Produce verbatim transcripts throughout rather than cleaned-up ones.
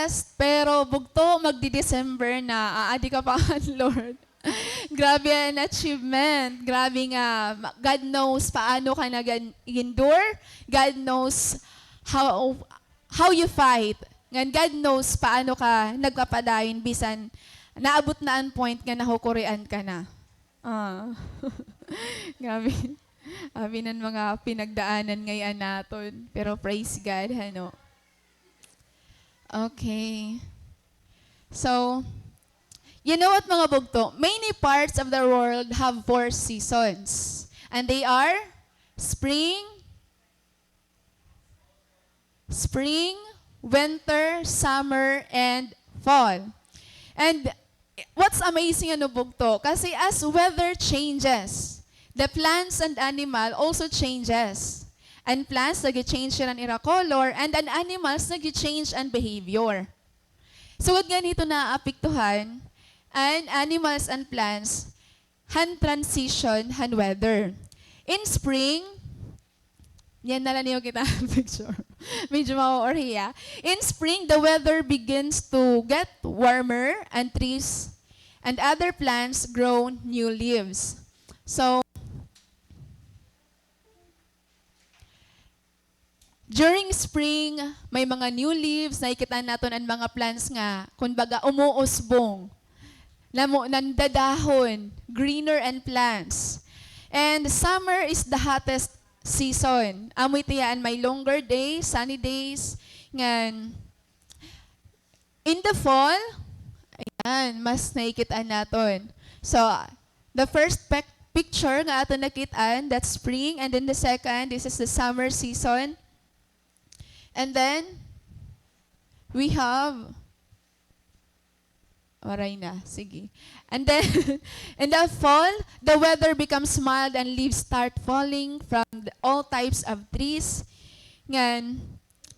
August, pero bugto, magdi-December na. Aadi ka pa han Lord. Grabe an achievement. Grabe nga, ma-, God knows paano ka nag-endure. God knows how, how you fight. Ngan God knows paano ka nagpapadayon bisan naabot na an point nga nahukurian ka na. Ah. Grabe. Abi nan mga pinagdaanan ngay-an naton. Pero praise God, hano? Okay. So, you know what, mga bugto? Many parts of the world have four seasons. And they are spring, spring, winter, summer, and fall. And what's amazing, ano, bugto? Kasi as weather changes, the plants and animal also changes. An plants, nag-change sila an ira color, and an animals, nag-change an behavior. Sugad ngani hito, naapektuhan an animals and plants han transition han weather. In spring, yan na la niyo kita picture. Medyo mauurhiya. In spring, the weather begins to get warmer and trees and other plants grow new leaves. So, during spring, may mga new leaves, nakikita naton an mga plants nga, kumbaga, umuusbong. Namo-, nandadahon, greener an plants. And summer is the hottest season. Amo ito yan, may longer days, sunny days. Ngan, in the fall, ayan, mas nakikita naton. So, the first pic-, picture nga aton nakit-an, that's spring. And then the second, this is the summer season. And then, we have, waray na, sige. And then, in the fall, the weather becomes mild and leaves start falling from the, all types of trees. Ngan,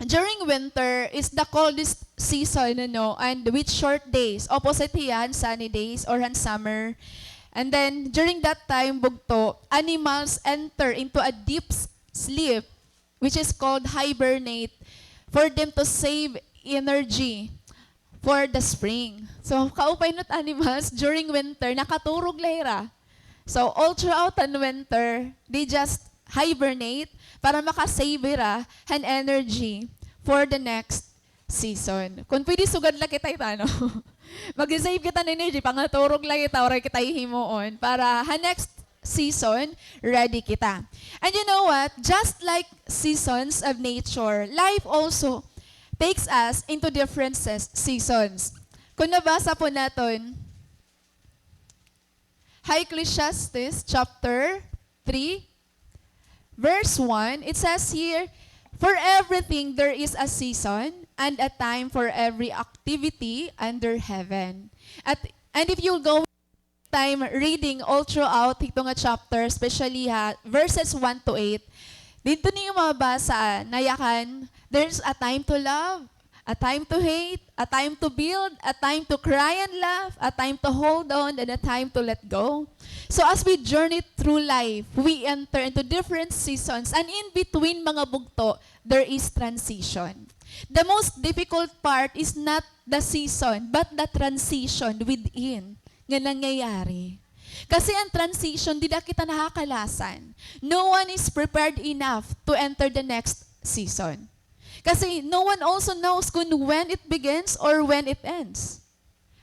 during winter is the coldest season, ano, and with short days, opposite hiya han sunny days or han summer. And then, during that time, bugto, animals enter into a deep s-, sleep, which is called hibernate, for them to save energy for the spring. So, kaupay not animals, during winter, nakaturog la hira. So, all throughout an winter, they just hibernate para maka-save hira han energy for the next season. Kon pwede, sugad la kita ita, no? Mag-save kita han energy, pangaturog la kita, waray kita hihimuon para han next season, ready kita. And you know what? Just like seasons of nature, life also takes us into different ses-, seasons. Kon nabasa po naton ha Ecclesiastes chapter three, verse one, it says here, "For everything there is a season and a time for every activity under heaven." At, and if you'll go time reading all throughout hito nga chapter, especially ha verses one to eight, didto niyo mabasa, nayakan, there's a time to love, a time to hate, a time to build, a time to cry and laugh, a time to hold on, and a time to let go. So as we journey through life, we enter into different seasons, and in between, mga bugto, there is transition. The most difficult part is not the season, but the transition within nga nangyayari. Kasi an transition, dida kita nakakalasan. No one is prepared enough to enter the next season. Kasi no one also knows kung when it begins or when it ends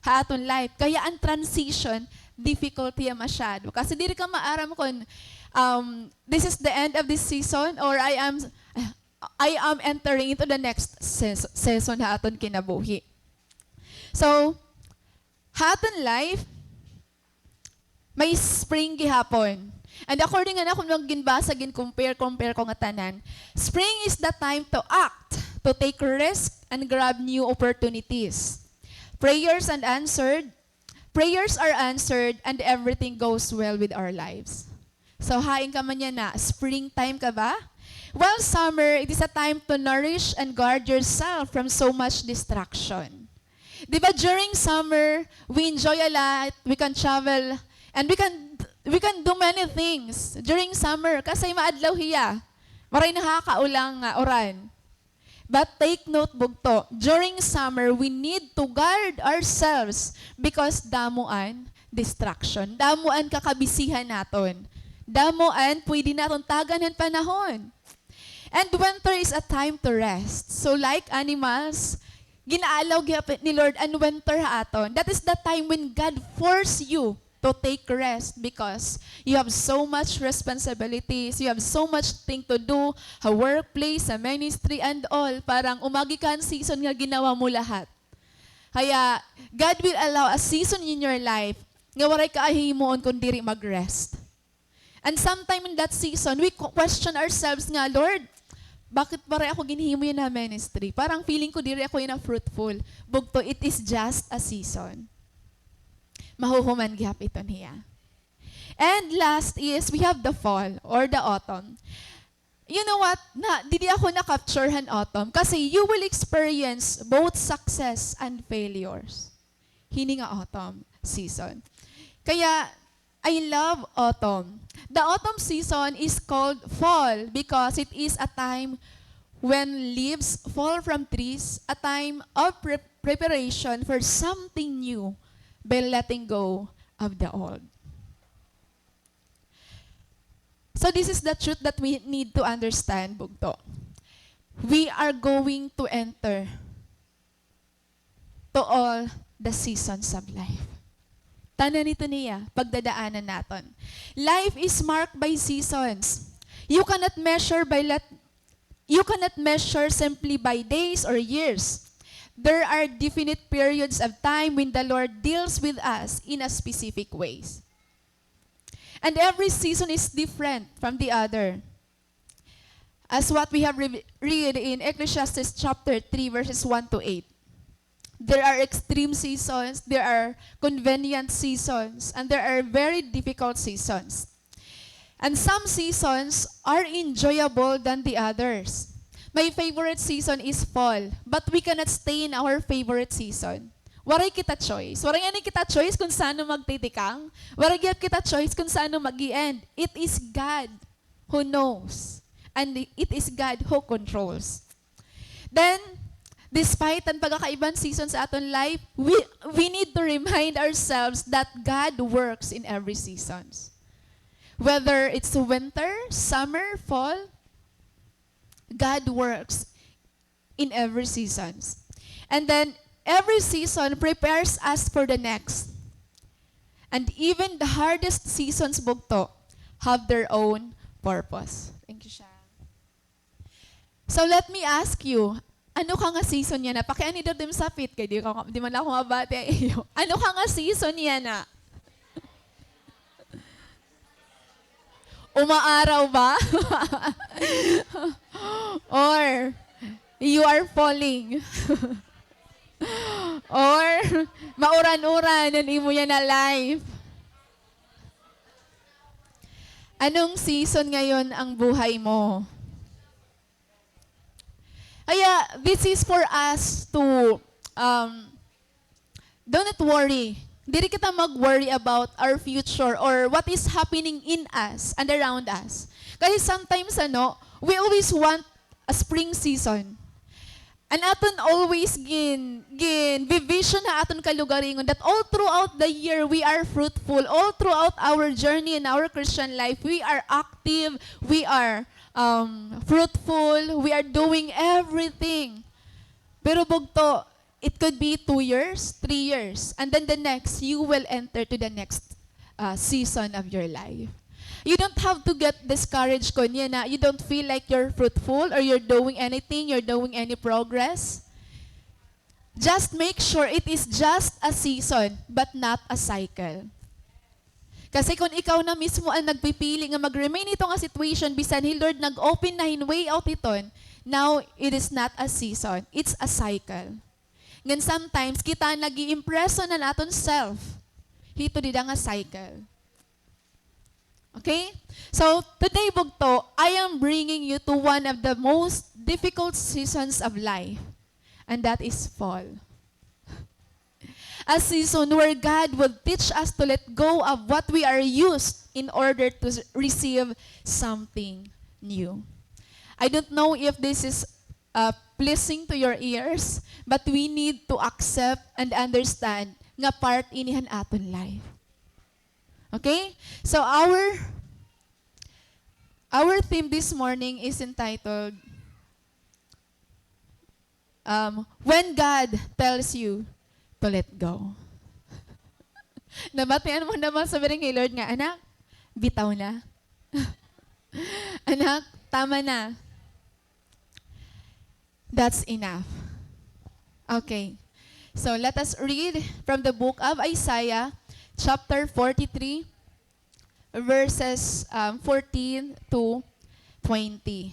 ha aton life. Kaya an transition, difficult hiya masyado. Kasi diri ka maaram kung, um, this is the end of this season or I am, I am entering into the next ses-, season ha aton kinabuhi. So, ha aton life, may spring gihapon. And according nga akon mga ginbasa, gin-compare, compare ko nga tanan, spring is the time to act, to take risk, and grab new opportunities. Prayers and answered, prayers are answered, and everything goes well with our lives. So, hain ka man yana, springtime ka ba? While summer, it is a time to nourish and guard yourself from so much distraction. Di ba, during summer, we enjoy a lot, we can travel, and we can, we can do many things during summer kasi maadlaw hiya. Waray nakakaulang nga uran. But take note, bugto, during summer, we need to guard ourselves because damo an distraction. Damo an kakabisihan naton. Damo an pwede naton tagan han panahon. And winter is a time to rest. So like animals, gin-a-allow gihapon ni Lord an winter ha aton. That is the time when God force you to take rest because you have so much responsibilities, you have so much thing to do, ha workplace, sa ministry, and all. Parang umagi ka han season nga ginawa mo lahat. Kaya, God will allow a season in your life nga waray ka hihimuon kun diri mag-rest. And sometime in that season, we qu-, question ourselves nga, "Lord, bakit waray ako ginhimo yana ministry? Parang feeling ko diri ako yana fruitful." Bugto, it is just a season. Mahuhuman gihap iton hiya. And last is, we have the fall or the autumn. You know what? Na, didi ako na-capture han autumn kasi you will experience both success and failures. Hini nga autumn season. Kaya, I love autumn. The autumn season is called fall because it is a time when leaves fall from trees, a time of pre-, preparation for something new by letting go of the old. So this is the truth that we need to understand, bugto. We are going to enter to all the seasons of life. Tanan ito niya, pagdadaanan naton. Life is marked by seasons. You cannot measure by let-, you cannot measure simply by days or years. There are definite periods of time when the Lord deals with us in a specific ways. And every season is different from the other. As what we have re-, read in Ecclesiastes chapter three, verses one to eight. There are extreme seasons, there are convenient seasons, and there are very difficult seasons. And some seasons are enjoyable than the others. My favorite season is fall, but we cannot stay in our favorite season. Waray kita choice. Waray ngani kita choice kun san-o magtitikang. Waray gihap kita choice kun san-o mag-i-end. It is God who knows. And it is God who controls. Then, despite an pagkakaiba han season sa aton life, we, we need to remind ourselves that God works in every seasons. Whether it's winter, summer, fall, God works in every seasons. And then, every season prepares us for the next. And even the hardest seasons, bugto, have their own purpose. Thank you, Shang. So let me ask you, ano ka nga season yana? Pakiani daw didi ha sapit, kay di ka, di man ako mabati ha iyo. Ano ka nga season yana? Umaaraw ba? Or you are falling? Or mauran-uran an imo yana life? Anong season ngayon ang buhay mo? Kaya, this is for us to, um, do not worry. Diri kita mag-worry about our future or what is happening in us and around us. Kasi sometimes, ano, we always want a spring season. An aton always gin-, gin-vision ha aton kalugaringon that all throughout the year, we are fruitful. All throughout our journey in our Christian life, we are active, we are um, fruitful, we are doing everything. Pero bugto, it could be two years, three years, and then the next, you will enter to the next, uh, season of your life. You don't have to get discouraged kon yana you don't feel like you're fruitful or you're doing anything, you're doing any progress. Just make sure it is just a season, but not a cycle. Kasi kon ikaw na mismo an nagpipili nga mag-remain hito nga situation, bisan hi Lord nag-open na hin way out hiton, now it is not a season, it's a cycle. Ngan sometimes, kita nag-i-imprison an aton self hito dida nga cycle. Okay? So, today, bugto, I am bringing you to one of the most difficult seasons of life, and that is fall. A season where God will teach us to let go of what we are used in order to s-, receive something new. I don't know if this is, uh, pleasing to your ears, but we need to accept and understand nga part ini han aton life. Okay? So our, our theme this morning is entitled, um, When God Tells You to Let Go. Nabatian mo naman sa biring kay Lord nga, "Anak, bitaw na. Anak, tama na." That's enough. Okay. So let us read from the book of Isaiah, chapter forty-three, verses, um, fourteen to twenty.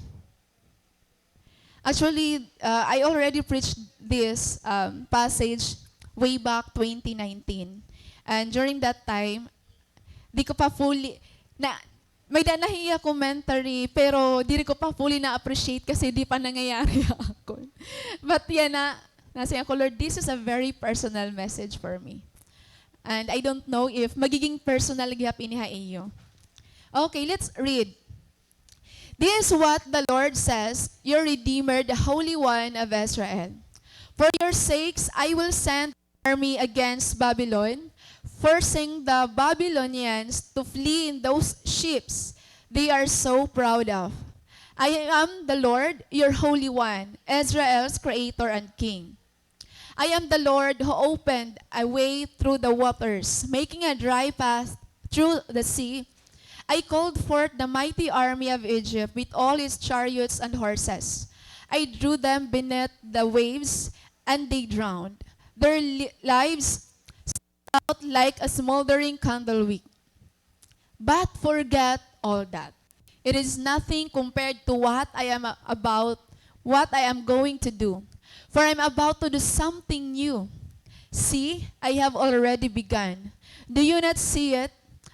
Actually, uh, I already preached this, um, passage way back twenty nineteen. And during that time, di ko pa fully, na, may-ada na hiya commentary, pero diri ko pa fully na-appreciate kasi di pa nangyayari ha akon. But yana, nasiring ako, "Lord, this is a very personal message for me." And I don't know if magiging personal gihap ini ha iyo. Okay, let's read. This is what the Lord says, your Redeemer, the Holy One of Israel. For your sakes, I will send army against Babylon, forcing the Babylonians to flee in those ships they are so proud of. I am the Lord, your Holy One, Israel's Creator and King. I am the Lord who opened a way through the waters, making a dry path through the sea. I called forth the mighty army of Egypt with all its chariots and horses. I drew them beneath the waves, and they drowned. Their li-, lives out like a smoldering candle wick. But forget all that. It is nothing compared to what I am a-, about, what I am going to do. For I am about to do something new. See, I have already begun. Do you not see it?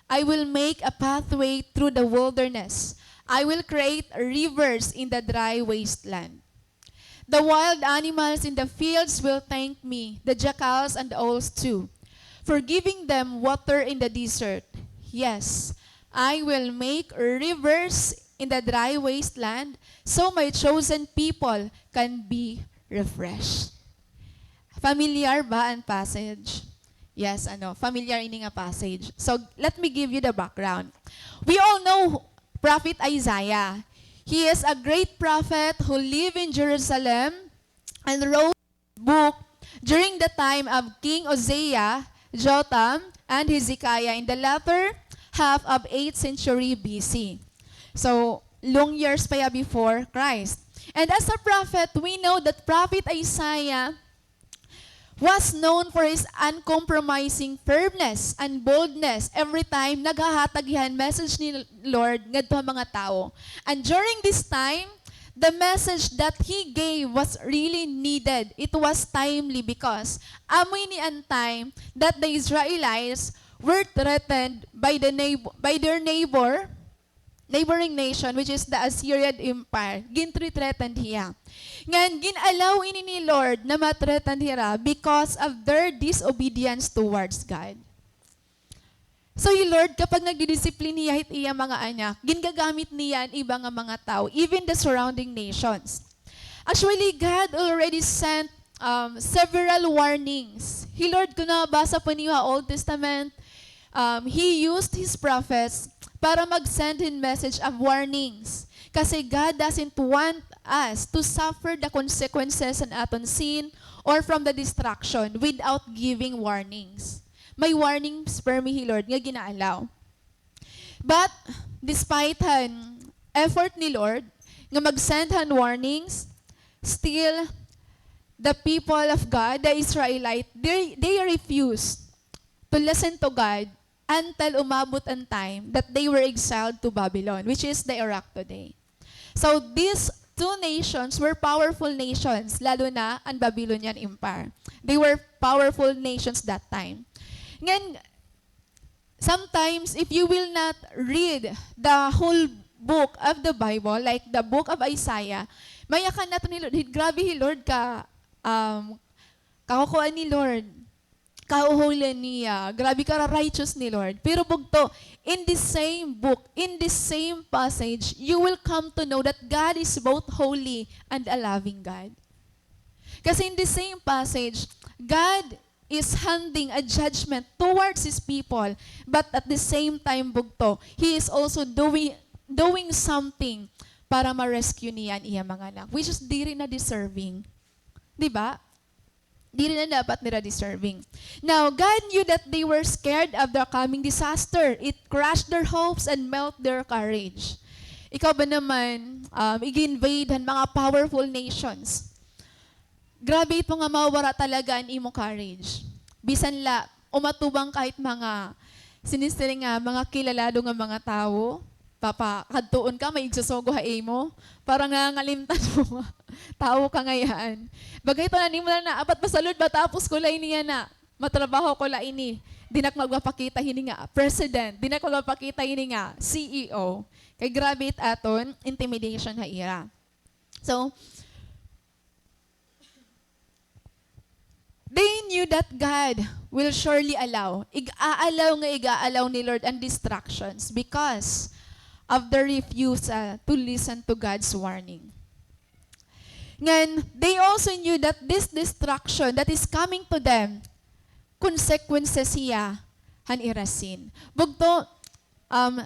I will make a pathway through the wilderness. I will create rivers in the dry wasteland. The wild animals in the fields will thank me, the jackals and the owls too, for giving them water in the desert. Yes, I will make rivers in the dry wasteland, so my chosen people can be refreshed. Familiar ba an passage? Yes, ano, familiar ini nga passage. So, let me give you the background. We all know Prophet Isaiah. He is a great prophet who lived in Jerusalem and wrote book during the time of King Uzziah, Jotham, and Hezekiah in the latter half of eighth century B C. So, long years pa hiya before Christ. And as a prophet, we know that Prophet Isaiah was known for his uncompromising firmness and boldness every time naghahatag hiya hin message ni Lord ngadto ha mga tawo. And during this time, the message that he gave was really needed. It was timely because amo ini an time that the Israelites were threatened by the neigh-, by their neighbor neighboring nation, which is the Assyrian Empire, gintre-threatened hiya. Ngan, gin-allow ini ni Lord na ma-threaten hira because of their disobedience towards God. So, hi Lord, kapag nagdidisiplina hiya hit iya mga anak, gingagamit niya an iba nga mga tawo, even the surrounding nations. Actually, God already sent, um, several warnings. Hi Lord, kon nabasa po niyo ha Old Testament, um, He used His prophets para mag-send hin message of warnings. Kasi God doesn't want us to suffer the consequences an aton sin or from the destruction without giving warnings. May warnings permi hi Lord nga gina-allow. But despite han effort ni Lord nga mag-send han warnings, still the people of God, the Israelite, they, they refused to listen to God until umabot an time that they were exiled to Babylon, which is the Iraq today. So these two nations were powerful nations, lalo na an Babylonian Empire. They were powerful nations that time. Ngan, sometimes, if you will not read the whole book of the Bible, like the book of Isaiah, mayakan naton hi Lord, grabe hi Lord ka, um, kakukuan ni Lord, kahuhulan niya, grabe ka righteous ni Lord. Pero bugto, in the same book, in the same passage, you will come to know that God is both holy and a loving God. Kasi in the same passage, God is handing a judgment towards His people, but at the same time, bugto, He is also doing, doing something para ma-rescue niya an iya mga anak, which is diri na deserving. Di ba? Diri na dapat nira deserving. Now, God knew that they were scared of the coming disaster. It crushed their hopes and melt their courage. Ikaw ba naman, um, ig-invade han mga powerful nations? Grabe ito nga mawara talaga an imo courage. Bisan la, umatubang kahit mga sinisiring nga mga kilalado nga mga tawo, papakadtuon ka, may igsusugo ha imo, parang nangangalimtan mo nga tawo ka ngay-an. Baga ito na nimo na, apat pa salud matapos ko la ini yana, matrabaho ko la ini, di na ak magpapakita hini nga president, di na ak magpapakita hini nga C E O. Kay grabe it aton intimidation ha ira. So, they knew that God will surely allow, ig-aalaw nga ig-aalaw ni Lord an distractions because of their refusal to listen to God's warning. Ngan, they also knew that this destruction that is coming to them, consequences hiya han ira sin. Bugto, um,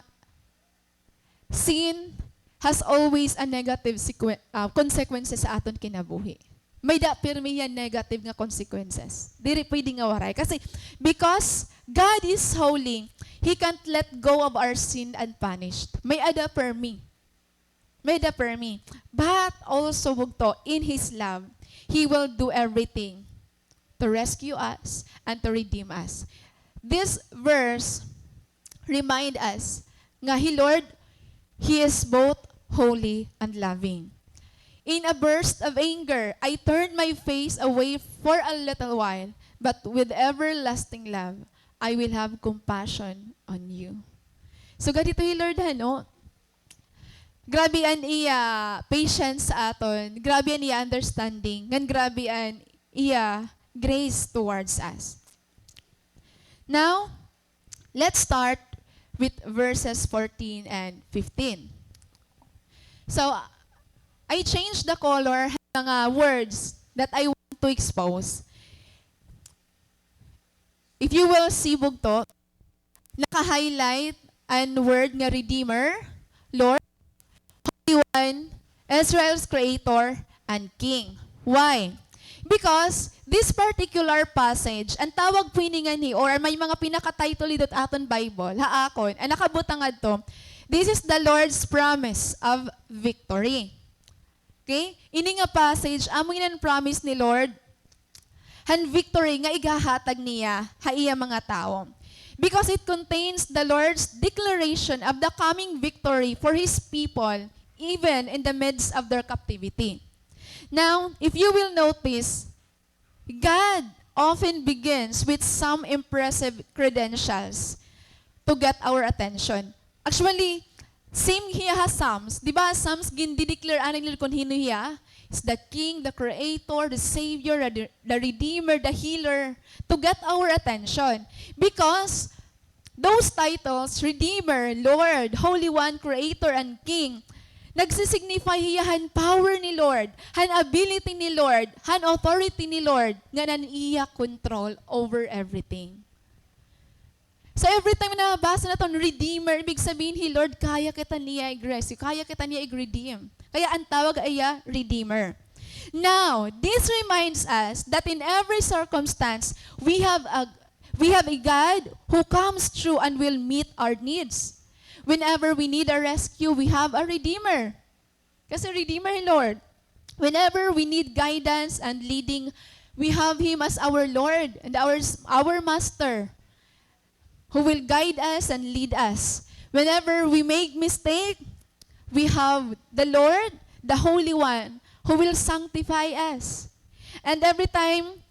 sin has always a negative sequen-, ah, consequences sa aton kinabuhi. May-ada pirmi hiya negative nga consequences. Diri pwede nga waray. Kasi, because God is holy, He can't let go of our sin unpunished. May-ada pirmi. May-ada pirmi. But also, bugto, in His love, He will do everything to rescue us and to redeem us. This verse remind us nga hi Lord, He is both holy and loving. In a burst of anger, I turned my face away for a little while, but with everlasting love, I will have compassion on you. So, ganito hi Lord, hano? Grabe an iya patience sa aton, grabe an iya understanding, ngan grabe an iya grace towards us. Now, let's start with verses fourteen and fifteen. So, I changed the color ng mga words that I want to expose. If you will see, bugto, naka-highlight an word nga Redeemer, Lord, Holy One, Israel's Creator, and King. Why? Because this particular passage, an tawag po ini nganhi, or may mga pinaka-title didto ha aton Bible, ha akon, an nakabutang adto, this is the Lord's promise of victory. Okay? Ini nga passage, amo ini an promise ni Lord han victory nga ighahatag niya ha iya mga tawo. Because it contains the Lord's declaration of the coming victory for His people, even in the midst of their captivity. Now, if you will notice, God often begins with some impressive credentials to get our attention. Actually, same hiya ha Psalms. Di ba, Psalms, gindi-declare anay nila kon hin-o hiya? Is the King, the Creator, the Savior, the, the Redeemer, the Healer, to get our attention. Because those titles, Redeemer, Lord, Holy One, Creator, and King, nagsisignify hiya han power ni Lord, han ability ni Lord, han authority ni Lord, ngan an iya control over everything. So every time na nabasa naton Redeemer, ibig sabihin hi Lord, kaya kita niya i-rescue, kaya kita niya i-redeem. Kaya an tawag ha iya, Redeemer. Now, this reminds us that in every circumstance, we have a We have a God who comes through and will meet our needs. Whenever we need a rescue, we have a Redeemer. Kasi Redeemer hi Lord. Whenever we need guidance and leading, we have Him as our Lord and our, our Master, who will guide us and lead us. Whenever we make mistake, we have the Lord, the Holy One, who will sanctify us. And every time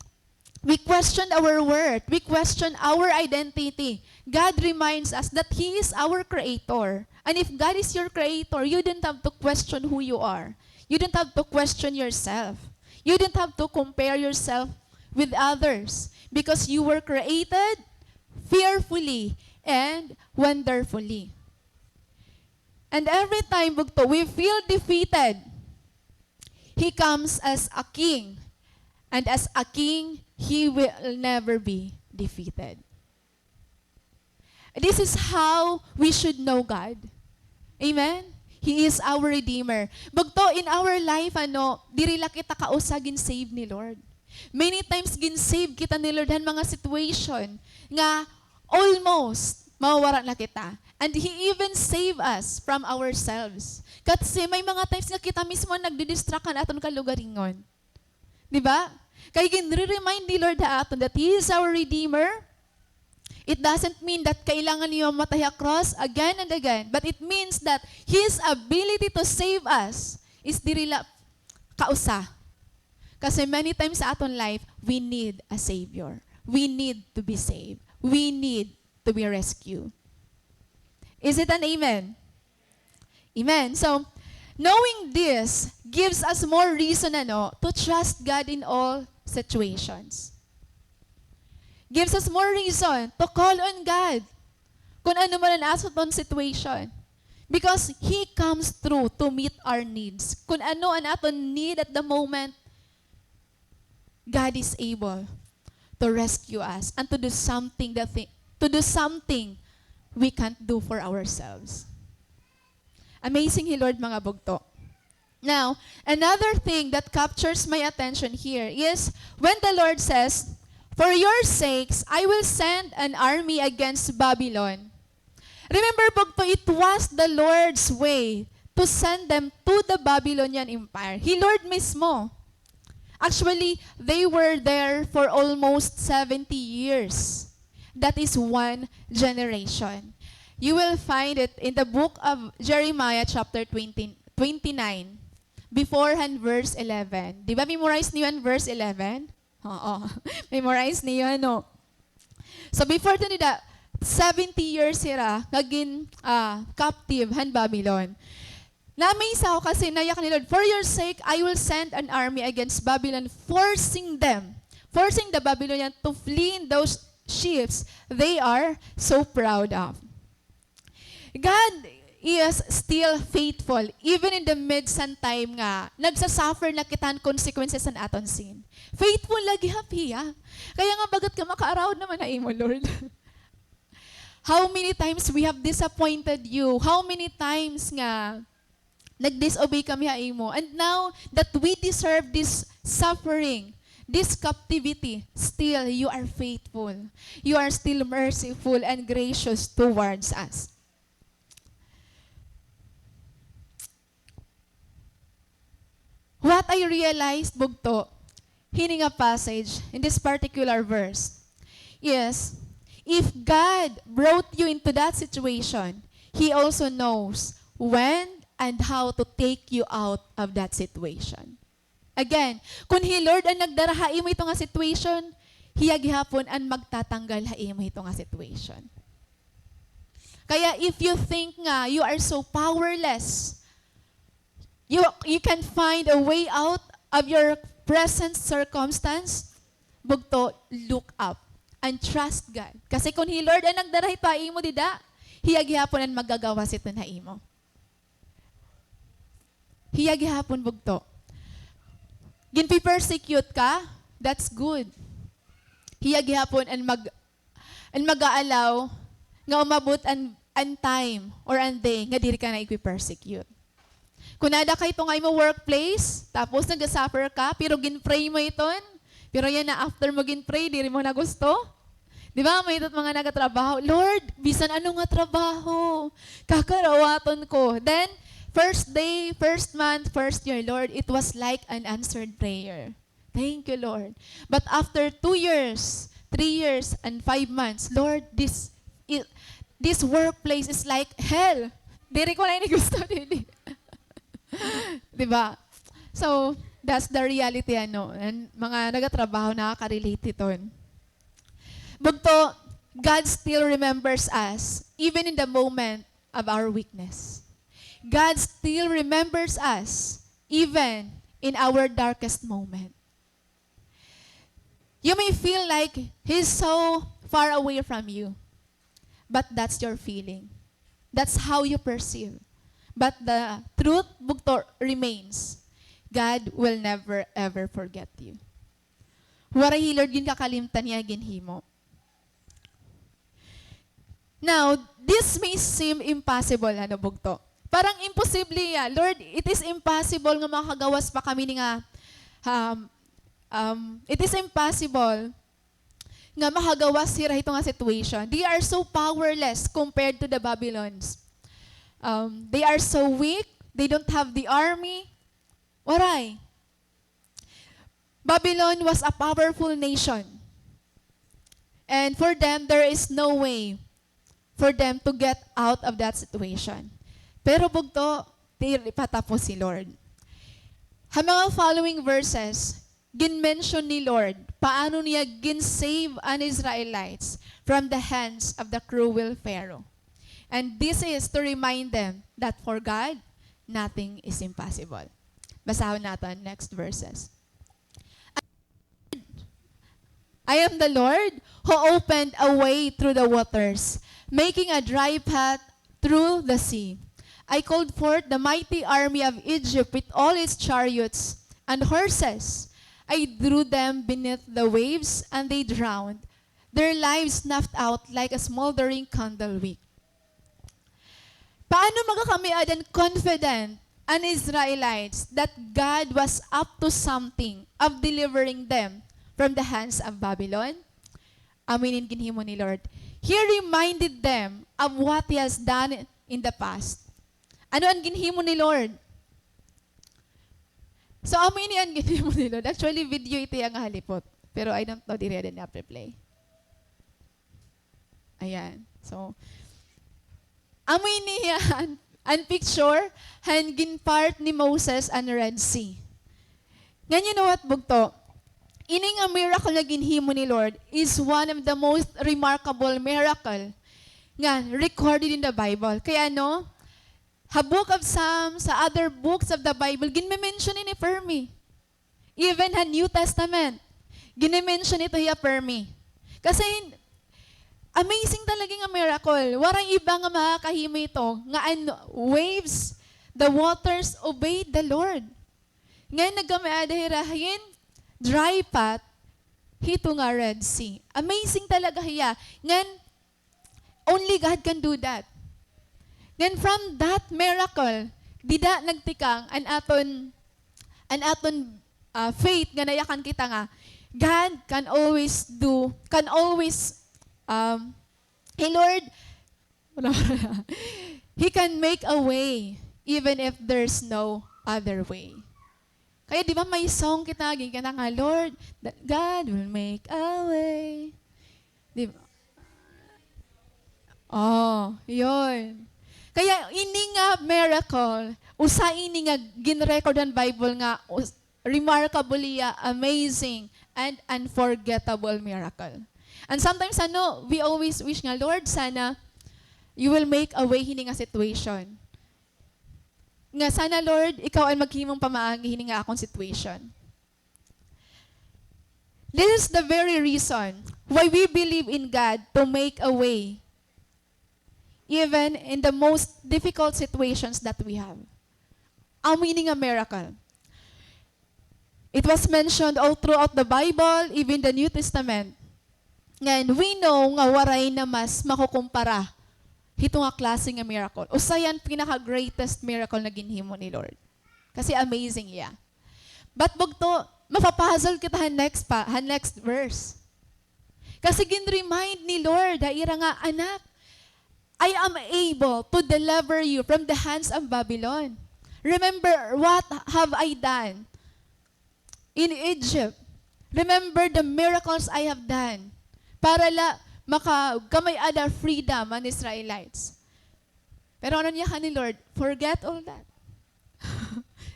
we question our worth. We question our identity. God reminds us that He is our Creator. And if God is your Creator, you don't have to question who you are. You don't have to question yourself. You don't have to compare yourself with others because you were created fearfully and wonderfully. And every time, bugto, we feel defeated, He comes as a king, And as a king, he will never be defeated. This is how we should know God. Amen? He is our Redeemer. Bugto, in our life, ano, diri la kita kausa gin-save ni Lord. Many times gin-save kita ni Lord han mga situation nga almost mawawara na kita. And He even save us from ourselves. Kasi may mga times nga kita mismo an nagdidistract han aton kalugaringon. Di ba? Kay ginre-remind ni Lord ha aton that He is our Redeemer. It doesn't mean that kailangan niya mamatay ha cross again and again, but it means that His ability to save us is diri la kausa. Kasi many times sa aton life, we need a Savior. We need to be saved. We need to be rescued. Is it an amen? Amen. So, knowing this gives us more reason, ano, to trust God in all situations. Gives us more reason to call on God kun ano man an aton situation. Because He comes through to meet our needs. Kun ano an aton need at the moment, God is able to rescue us and to do something that thi-, to do something we can't do for ourselves. Amazing hi Lord, mga bugto. Now, another thing that captures my attention here is when the Lord says, "For your sakes, I will send an army against Babylon." Remember, bugto, it was the Lord's way to send them to the Babylonian Empire. Hi Lord mismo. Actually, they were there for almost seventy years. That is one generation. You will find it in the book of Jeremiah chapter twenty, twenty-nine, before han verse eleven. Di ba memorize niyo an verse eleven? Oo. Memorize niyo, ano? So, before to nida, seventy years hira nga gin, ah, captive han Babylon. Na-amaze ako kasi nayakan ni Lord, "For your sake, I will send an army against Babylon, forcing them, forcing the Babylonians to flee in those ships they are so proud of." God is still faithful, even in the midst han time nga nagsasuffer na kita han consequences han aton sin. Faithful la gihap hiya. Kaya nga, bagat ka makaaraw naman ha imo, Lord. How many times we have disappointed you? How many times nga nag-disobey kami ha imo? And now that we deserve this suffering, this captivity, still you are faithful. You are still merciful and gracious towards us. What I realized, bugto, hini nga passage, in this particular verse, is, if God brought you into that situation, He also knows when and how to take you out of that situation. Again, kun hi Lord an nagdara ha imo hito nga situation, hiya gihapon an magtatanggal ha imo hito nga situation. Kaya if you think nga you are so powerless, you, you can find a way out of your present circumstance, bugto, look up and trust God. Kasi kun hi Lord an nagdara hito ha imo dida, hiya gihapon an magagawas hiton ha imo. Hiya gihapon, bugto. Ginpe-persecute ka, that's good. Hiya gihapon an mag-, an mag-aalaw nga umabot an, an time or an day nga diri ka na igpe-persecute. Kun ada ka hito nga imo workplace, tapos naga-suffer ka, pero gin-pray mo iton, pero yana after mo gin-pray, diri mo na gusto? Di ba, may iton mga nagatrabaho, "Lord, bisan ano nga trabaho, kakarawaton ko." Then, first day, first month, first year, Lord, it was like an answered prayer. Thank you, Lord. But after two years, three years, and five months, Lord, this, i-, this workplace is like hell. Diri ko na ini gusto, diri. Di ba? So, that's the reality, ano, and mga nagatrabaho, nakaka-relate hiton. Bugto, God still remembers us, even in the moment of our weakness. God still remembers us, even in our darkest moment. You may feel like He's so far away from you, but that's your feeling. That's how you perceive. But the truth, bugto, remains. God will never, ever forget you. Waray hi Lord ginkakalimtan iya ginhimo. Now, this may seem impossible, ano, bugto? Parang imposible iya. Lord, it is impossible nga makagawas pa kami ni nga, um, um, it is impossible nga makagawas hira hito nga situation. They are so powerless compared to the Babylons. Um, they are so weak. They don't have the army. Waray. Babylon was a powerful nation. And for them, there is no way for them to get out of that situation. Pero bugto, diri pa tapos hi Lord. Ha mga following verses, gin-mention ni Lord paano niya gin-save an Israelites from the hands of the cruel Pharaoh. And this is to remind them that for God, nothing is impossible. Basahon naton next verses. I am the Lord who opened a way through the waters, making a dry path through the sea. I called forth the mighty army of Egypt with all its chariots and horses. I drew them beneath the waves, and they drowned, their lives snuffed out like a smoldering candle wick. Paano magkakamay-ada hin confident an Israelites that God was up to something of delivering them from the hands of Babylon? Amo ini an ginhimo ni Lord. He reminded them of what He has done in the past. Ano an ginhimo ni Lord? So, amo ini an ginhimo ni Lord. Actually, video ito iya nga halipot. Pero I don't know, diri ada na-play. Ayan. So, amo ini an, an picture han ginpart ni Moses an Red Sea. Ngan, you know what, bugto? Ini nga miracle nga ginhimo ni Lord is one of the most remarkable miracle nga recorded in the Bible. Kay ano, ha Book of Psalms, sa other books of the Bible, ginme-mention ini permi. Even ha New Testament, gini-mention ito hiya permi. Kasi, amazing talaga nga miracle. Waray iba nga makakahimo ito, nga an waves, the waters, obeyed the Lord. Ngan nagkamay-ada hira hin dry path, hito nga Red Sea. Amazing talaga hiya. Ngan, only God can do that. Then from that miracle, dida nagtikang an aton, an aton, ah, faith nga nayakan kita nga God can always do, can always, um, hey, Lord, He can make a way even if there's no other way. Kaya di ba may song kita, ginkanta nga, "Lord, that God will make a way." Di ba? Oh, yun. Kaya ini nga miracle, usa ini nga gin-record han Bible nga us-, remarkable iya, amazing, and unforgettable miracle. And sometimes, ano, we always wish nga, "Lord, sana you will make a way hini nga situation." Nga sana, Lord, ikaw an maghimong pamaagi hini nga akon situation. This is the very reason why we believe in God to make a way, even in the most difficult situations that we have. Amo ini nga miracle. It was mentioned all throughout the Bible, even the New Testament. Ngan, we know nga waray na mas makukumpara hito nga klase nga miracle. Usa hiya han pinaka-greatest miracle na ginhimo ni Lord. Kasi amazing hiya. But bugto, mapapuzzle kita han next pa, han next verse. Kasi gin-remind ni Lord ha ira nga, "Anak, I am able to deliver you from the hands of Babylon. Remember what have I done in Egypt. Remember the miracles I have done." Para la makakamay-ada freedom an Israelites. Pero ano niya ka ni Lord? Forget all that.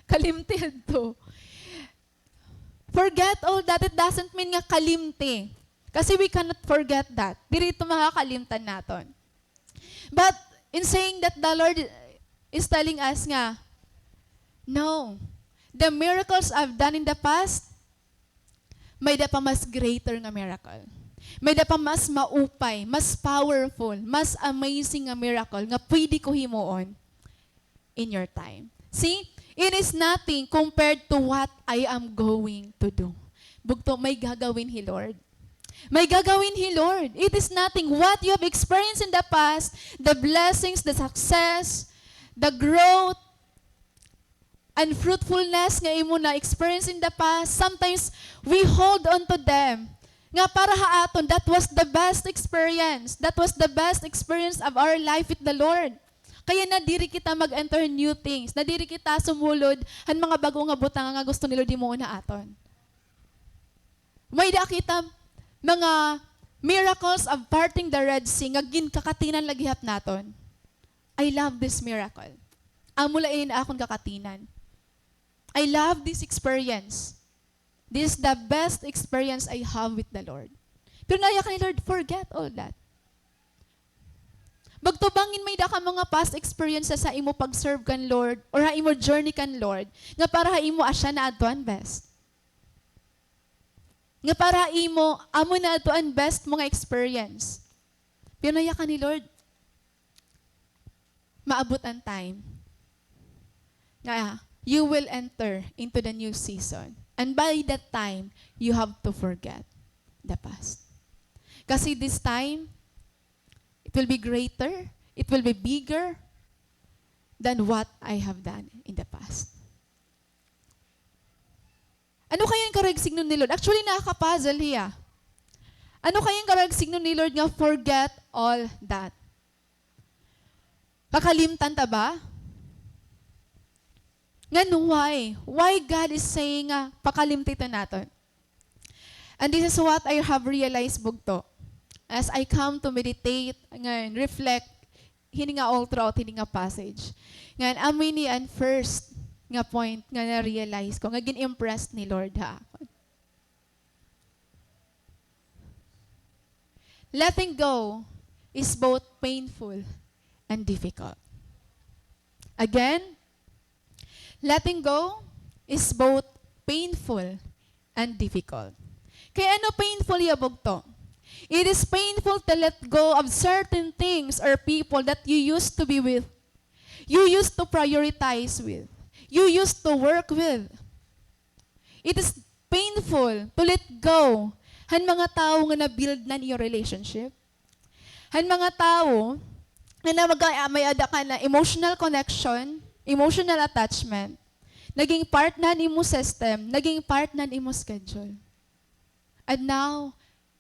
Kalimti adto. Forget all that. It doesn't mean nga kalimti. Kasi we cannot forget that. Diri ito makakalimtan naton. But in saying that, the Lord is telling us nga, no, the miracles I've done in the past, may-ada pa mas greater nga miracle. May-ada pa mas maupay, mas powerful, mas amazing nga miracle nga pwede ko himuon in your time. See, it is nothing compared to what I am going to do. Bugto, may gagawin hi Lord. May gagawin hi Lord. It is nothing. What you have experienced in the past, the blessings, the success, the growth, and fruitfulness nga imo na-experience in the past, sometimes we hold on to them. Nga para ha aton, that was the best experience. That was the best experience of our life with the Lord. Kaya nadiri kita mag-enter new things. Nadiri kita sumulod han mga bag-o nga butang nga gusto ni Lord himuon ha aton. May-ada kita mga miracles of parting the Red Sea nga ginkakatinan la gihap naton. I love this miracle. Amo la ini akon kakatinan. I love this experience. This is the best experience I have with the Lord. Pero nayakan ni Lord, forget all that. Bugto, bangin may-ada ka mga past experiences sa imo pag-serve kan Lord or ha imo journey kan Lord nga para ha imo asya na adto an best. Nga para ha imo, amo na adto an best mo nga experience. Pero nayakan ni Lord, maabot an time nga you will enter into the new season. And by that time, you have to forget the past. Kasi this time, it will be greater, it will be bigger than what I have done in the past. Ano kaya an karuyag sidngon ni Lord? Actually, nakaka-puzzle hiya. Ano kaya an karuyag sidngon ni Lord nga forget all that? Kakalimtan ta ba? Ngan why? Why God is saying nga pakalimti ta naton? And this is what I have realized, bugto. As I come to meditate, ngan reflect, hini nga all throughout, hini nga passage. Ngan amo ini an first nga point nga na-realize ko, nga gin-impress ni Lord ha akon. Letting go is both painful and difficult. Again, letting go is both painful and difficult. Kay ano painful hiya, bugto? It is painful to let go of certain things or people that you used to be with, you used to prioritize with, you used to work with. It is painful to let go han mga tawo nga na-build na an iyo relationship. Han mga tawo nga na mag-, may-ada ka na emotional connection, emotional attachment, naging part na han imo system, naging part na han imo schedule. And now,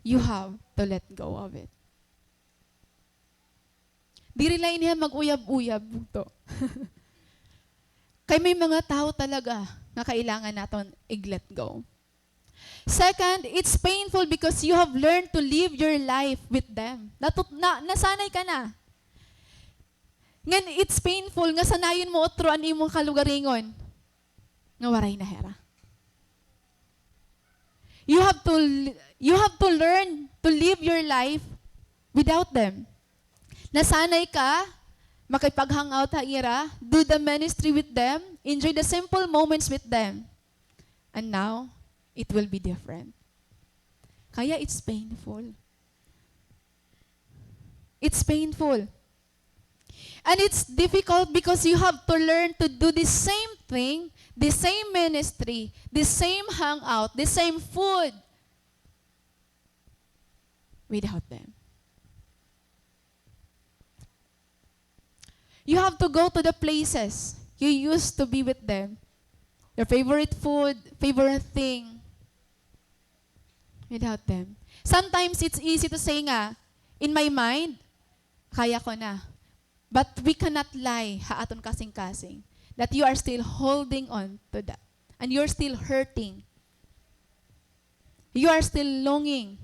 you have to let go of it. Diri la ini han mag-uyab-uyab, bugto. Kay may mga tawo talaga nga kailangan naton ig-let go. Second, it's painful because you have learned to live your life with them. Natut-, na-, nasanay ka na. Ngan it's painful nga sanayon mo utro an imo kalugaringon nga waray na hira. You have to l-, you have to learn to live your life without them. Nasanay ka makipag-hangout ha ira, do the ministry with them, enjoy the simple moments with them. And now, it will be different. Kaya it's painful. It's painful. And it's difficult because you have to learn to do the same thing, the same ministry, the same hangout, the same food without them. You have to go to the places you used to be with them. Your favorite food, favorite thing. Without them. Sometimes it's easy to say nga, in my mind, kaya ko na. But we cannot lie ha aton kasingkasing that you are still holding on to that. And you're still hurting. You are still longing.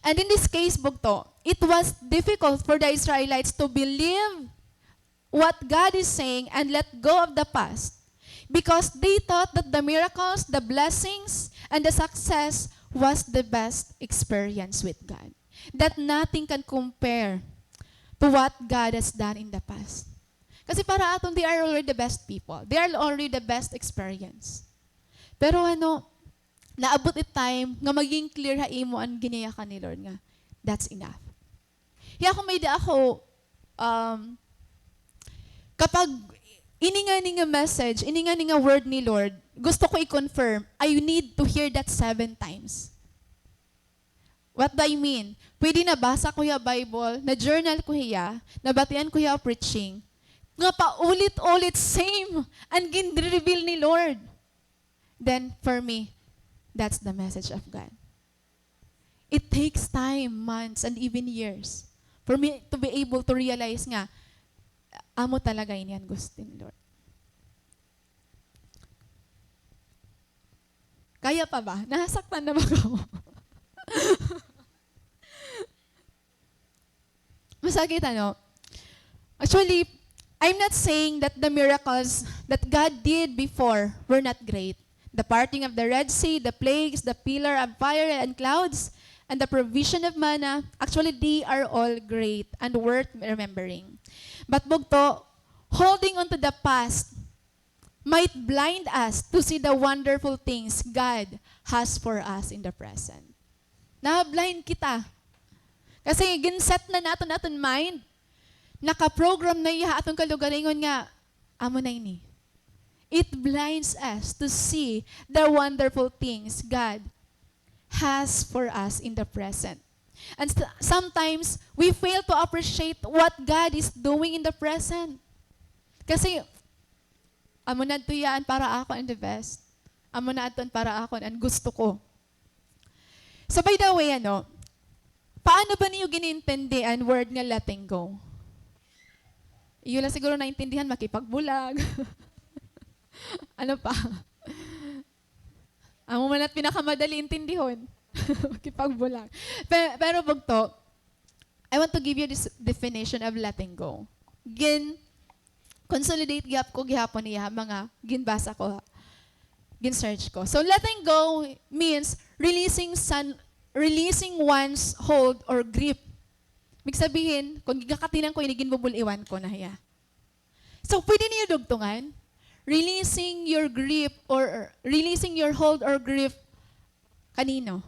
And in this case, bugto, it was difficult for the Israelites to believe what God is saying and let go of the past, because they thought that the miracles, the blessings, and the success was the best experience with God. That nothing can compare to what God has done in the past. Kasi para aton, they are already the best people. They are already the best experience. Pero ano, naabot it time nga maging clear ha imo an ginayakan ni Lord nga, that's enough. Kaya ako may-ada ako, um, kapag Ini ngani nga message, ini ngani nga word ni Lord, gusto ko i-confirm, I need to hear that seven times. What do I mean? Pwede nabasa ko hiya Bible, na-journal ko hiya, nabatian ko hiya preaching, nga paulit-ulit same an gin-reveal ni Lord. Then, for me, that's the message of God. It takes time, months, and even years for me to be able to realize nga, amo talaga ini an gusto ni Lord. Kaya pa ba? Nasaktan na ba kamo? Masakit, ano? Actually, I'm not saying that the miracles that God did before were not great. The parting of the Red Sea, the plagues, the pillar of fire and clouds, and the provision of manna, actually, they are all great and worth remembering. But bugto, holding on to the past might blind us to see the wonderful things God has for us in the present. Na-blind kita. Kasi gin-set na naton aton mind, naka-program na iya ha aton kalugaringon nga, amo na ini. It blinds us to see the wonderful things God has for us in the present. And s-, sometimes, we fail to appreciate what God is doing in the present. Kasi, amo na adto iya an para akon an the best. Amo na adto an para akon an gusto ko. So, by the way, ano, paano ba niyo gin-intindi an word nga letting go? Iyo la siguro naintindihan, makipagbulag. Ano pa? Amo man it pinakamadali intindihon. Makipagbulag. Pe-, pero bugto, I want to give you this definition of letting go. Gin-consolidate gihap ko gihapon iya mga ginbasa ko, gin-search ko. So, letting go means releasing san-, releasing one's hold or grip. Ibig sabihin, kon gigakatinan ko ini, ginbubul-iwan ko na hiya. So, pwede niyo dugtungan, releasing your grip or, or releasing your hold or grip kanino?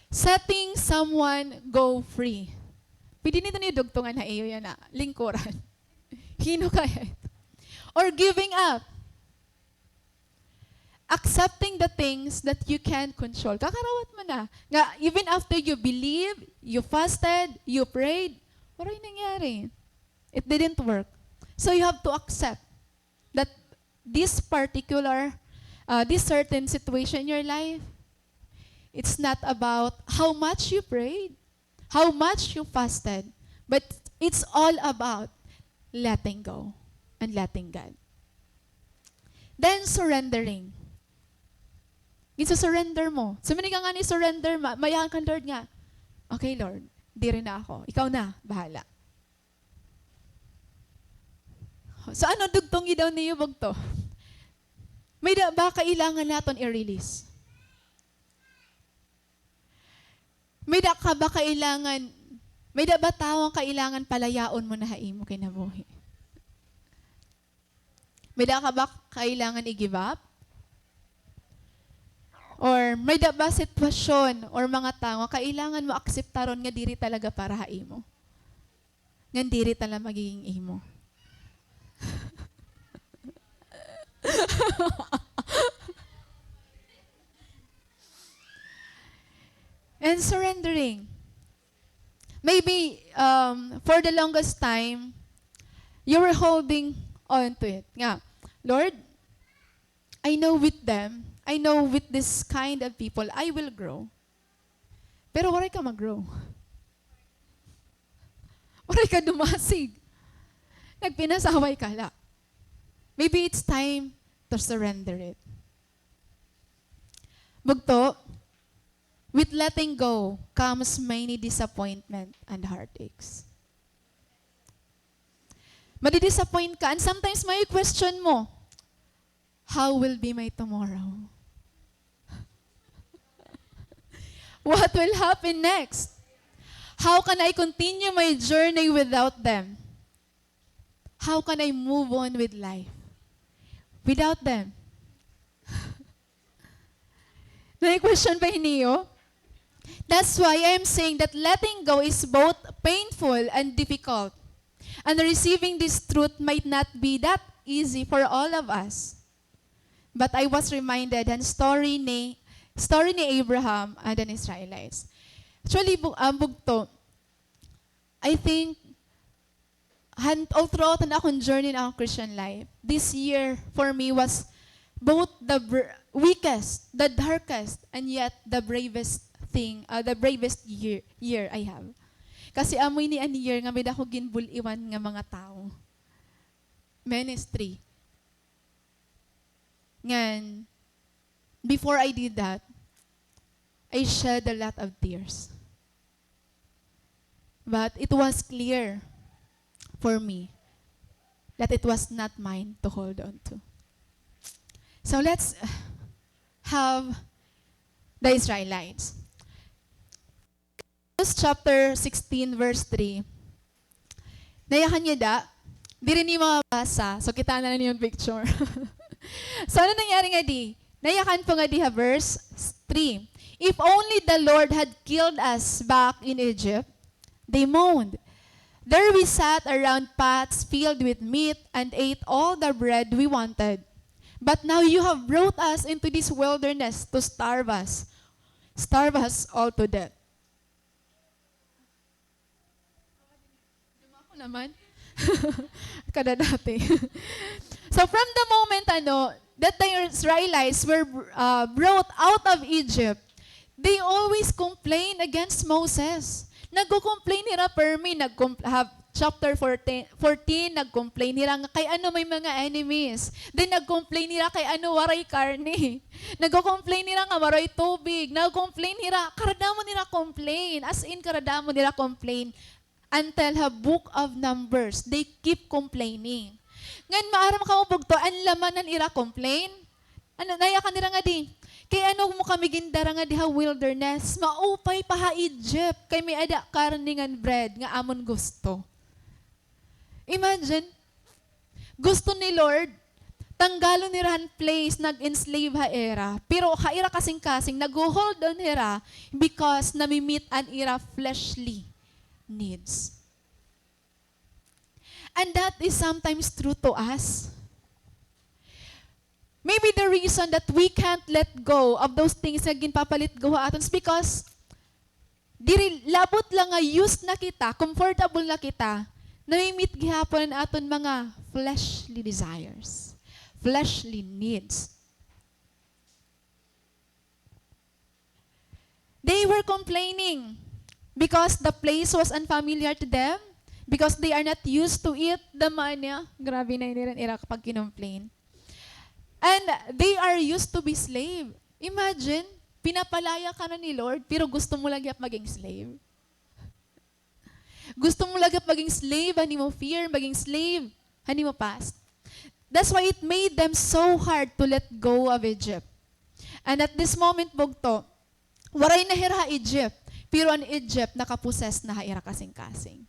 Setting someone go free. Pwede niyo dugtungan ha iyo yana lingkuran. Hin-o kaya ito? Or giving up. Accepting the things that you can't control. Kakarawat mo na. Nga, even after you believe, you fasted, you prayed, waray nangyari. It didn't work. So you have to accept that this particular, uh, this certain situation in your life, it's not about how much you prayed, how much you fasted, but it's all about letting go and letting God. Then, surrendering. Ginsu-surrender mo. So, mini ka ngani surrender, ma-, mayahan kan Lord nga, "Okay, Lord, diri na ako. Ikaw na, bahala." So, ano dugtungi daw niyo bugto? May-ada ba kailangan naton i-release? May-ada ka ba kailangan, may-ada ba tawo nga kailangan palayaon mo na ha imo kinabuhi? May-ada ka ba kailangan i-give up? Or may-ada ba sitwasyon or mga tawo nga kailangan mo akseptaron nga diri talaga para ha imo? Ngan diri tala magiging imo. And surrendering. Maybe, um, for the longest time, you were holding on to it. Nga, "Lord, I know with them, I know with this kind of people, I will grow." Pero waray ka mag-grow. Waray ka dumasig. Nagpinasaway ka la. Maybe it's time to surrender it. Bugto, with letting go comes many disappointment and heartaches. Madi-disappoint ka, and sometimes may question mo, "How will be my tomorrow? What will happen next? How can I continue my journey without them? How can I move on with life without them?" May question ba niyo? That's why I'm saying that letting go is both painful and difficult. And receiving this truth might not be that easy for all of us. But I was reminded han story ni, story ni Abraham and an Israelites. Actually, bu-, um, bugto, I think, han, all throughout an akon journey in akon Christian life, this year for me was both the br-, weakest, the darkest, and yet the bravest thing, uh, the bravest year, year I have. Kasi amo ini an year nga may-ada ako ginbul-iwan nga mga tawo. Ministry. Ngan, before I did that, I shed a lot of tears. But it was clear for me that it was not mine to hold on to. So let's have the Israelites. Hebrews chapter sixteen, verse three. Nayakan niyo da? Diri niyo mabasa. So, kita na niyo an picture. So, ano nangyari ngadi? Nayakan po ngadi ha verse three. "If only the Lord had killed us back in Egypt," they moaned. "There we sat around pots filled with meat and ate all the bread we wanted. But now you have brought us into this wilderness to starve us, starve us all to death." Ako naman. Kada dati. So from the moment, ano, that the Israelites were, uh, brought out of Egypt, they always complain against Moses. Nagko-complain hira permi, nagkom-, ha chapter fourteen, fourteen, nag-complain hira nga kay ano may mga enemies. Then nag-complain hira kay ano waray karne. Nagko-complain hira nga waray tubig. Nag-complain hira, karadamo nira complain. As in, karadamo nira complain. Until ha Book of Numbers, they keep complaining. Ngan maaram kamo bugto, an laman han ira complain? Ano, nayakan nira ngadi, "Kay ano mo kami gindara ngadi ha wilderness? Maupay pa ha Egypt, kay may-ada karne ngan bread nga amon gusto." Imagine, gusto ni Lord, tanggalon hira han place nag-enslave ha ira. Pero ha ira kasingkasing, nagho-hold on hira because nami-meet an ira fleshly needs. And that is sometimes true to us. Maybe the reason that we can't let go of those things nga ginpapalitgo ha aton is because diri, labot la nga used na kita, comfortable na kita, nami-meet gihapon an aton mga fleshly desires, fleshly needs. They were complaining because the place was unfamiliar to them, because they are not used to eat the manna. Grabe na ini ira kapag kinomplain. And they are used to be slave. Imagine, pinapalaya ka na ni Lord, pero gusto mo la gihap maging slave. Gusto mo la gihap maging slave han imo fear, maging slave han imo past. That's why it made them so hard to let go of Egypt. And at this moment, bugto, waray na hira ha Egypt, pero an Egypt nakapossess na ha ira kasingkasing.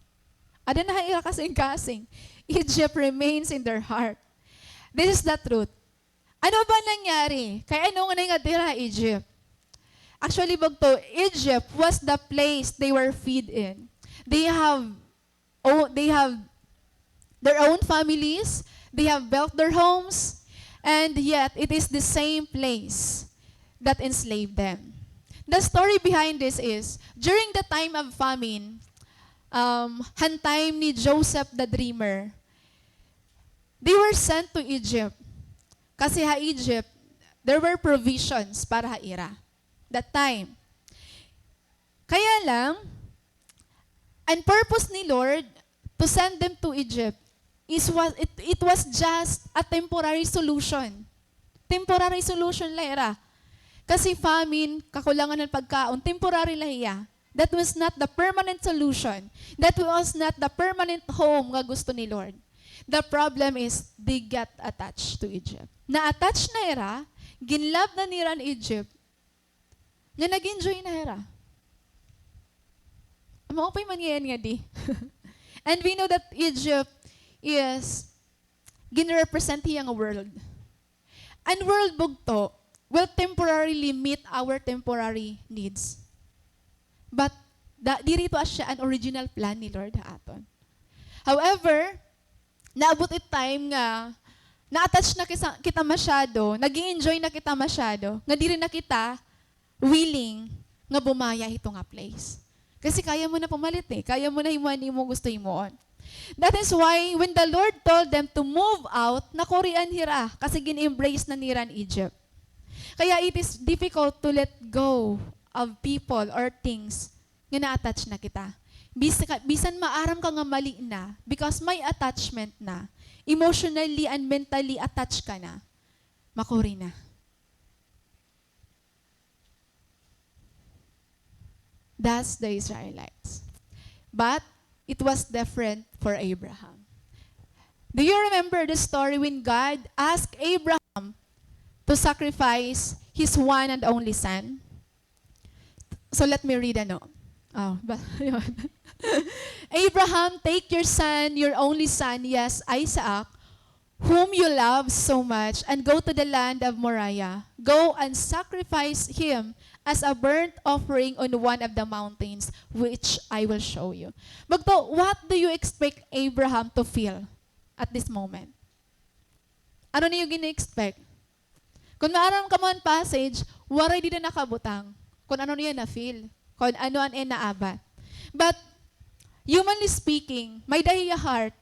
Ada na ha ira kasingkasing. Egypt remains in their heart. This is the truth. Ano ba nangyari? Kay ano nga ngadto hira ha Egypt? Actually, bugto, Egypt was the place they were feed in. They have, oh, they have their own families, they have built their homes, and yet it is the same place that enslaved them. The story behind this is, during the time of famine, um, han time ni Joseph the Dreamer, they were sent to Egypt. Kasi ha Egypt, there were provisions para ha ira that time. Kaya lang, an purpose ni Lord to send them to Egypt is was, it, it was just a temporary solution. Temporary solution la ira. Kasi famine, kakulangan han pagkaon, temporary la hiya. That was not the permanent solution. That was not the permanent home nga gusto ni Lord. The problem is, they got attached to Egypt. Na-attach na ira, ginlove na nira an Egypt, nga nag-enjoy na hira. Maupay man ngay-an ngadi. And we know that Egypt is, gin-represent hiya nga world. An world, bugto, will temporarily meet our temporary needs. But da-, diri ito asya an original plan ni Lord ha aton. However, naabot it time nga na-attach na kisa-, kita masyado, nag-e-enjoy na kita masyado, nga diri na kita willing nga bumaya hito nga place. Kasi kaya mo na pumalit eh. Kaya mo na himuan imo gusto himuon. That is why when the Lord told them to move out, nakurian hira kasi gin-embrace na nira an Egypt. Kaya it is difficult to let go of people or things nga na-attach na kita. Bis-, bisan maaram ka nga mali na, because may attachment na, emotionally and mentally attached ka na, makuri na. That's the Israelites. But it was different for Abraham. Do you remember the story when God asked Abraham to sacrifice his one and only son? So let me read, ano. Oh, ba, yun. "Abraham, take your son, your only son, yes, Isaac, whom you love so much, and go to the land of Moriah. Go and sacrifice him as a burnt offering on one of the mountains, which I will show you." Bugto, what do you expect Abraham to feel at this moment? Ano niyo gini-expect? Kon maaram kamo an passage, waray dida nakabutang kon ano niya na-feel, kon ano an iya naabat. But, humanly speaking, may-ada hiya heart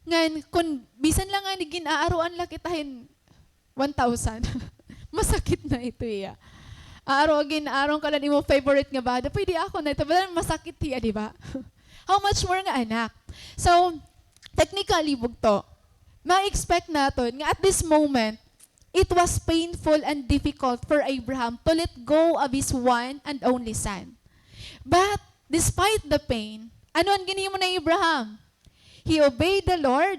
ngan kon bisan la ngani gin-aaroan la kita hin one thousand, masakit na ito hiya. Aaro, gin-aaroan ka la hin imo favorite nga bado, pwede ako na ito, but masakit hiya, di ba? How much more nga anak? So, technically, bugto, ma-expect naton nga at this moment, it was painful and difficult for Abraham to let go of his one and only son. But despite the pain, ano an ginhimo ni Abraham? He obeyed the Lord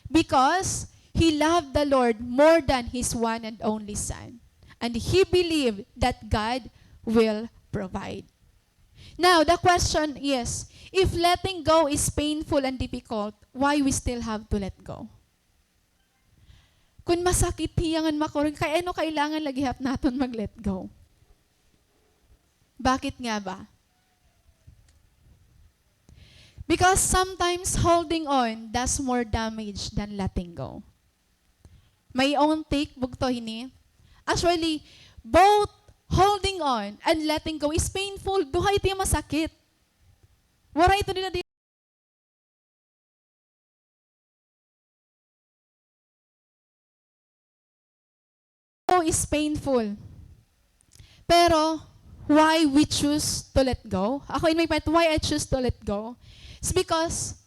because he loved the Lord more than his one and only son. And he believed that God will provide. Now, the question is, if letting go is painful and difficult, why we still have to let go? Kon masakit hiya ngan makuri, kay ano kailangan la gihap naton mag-let go? Bakit nga ba? Because sometimes holding on does more damage than letting go. My own take, bugto hini. Actually, both holding on and letting go is painful. Duha ito nga masakit. Waray ito dida di- is painful. Pero, why we choose to let go? Ako, in my part, why I choose to let go? It's because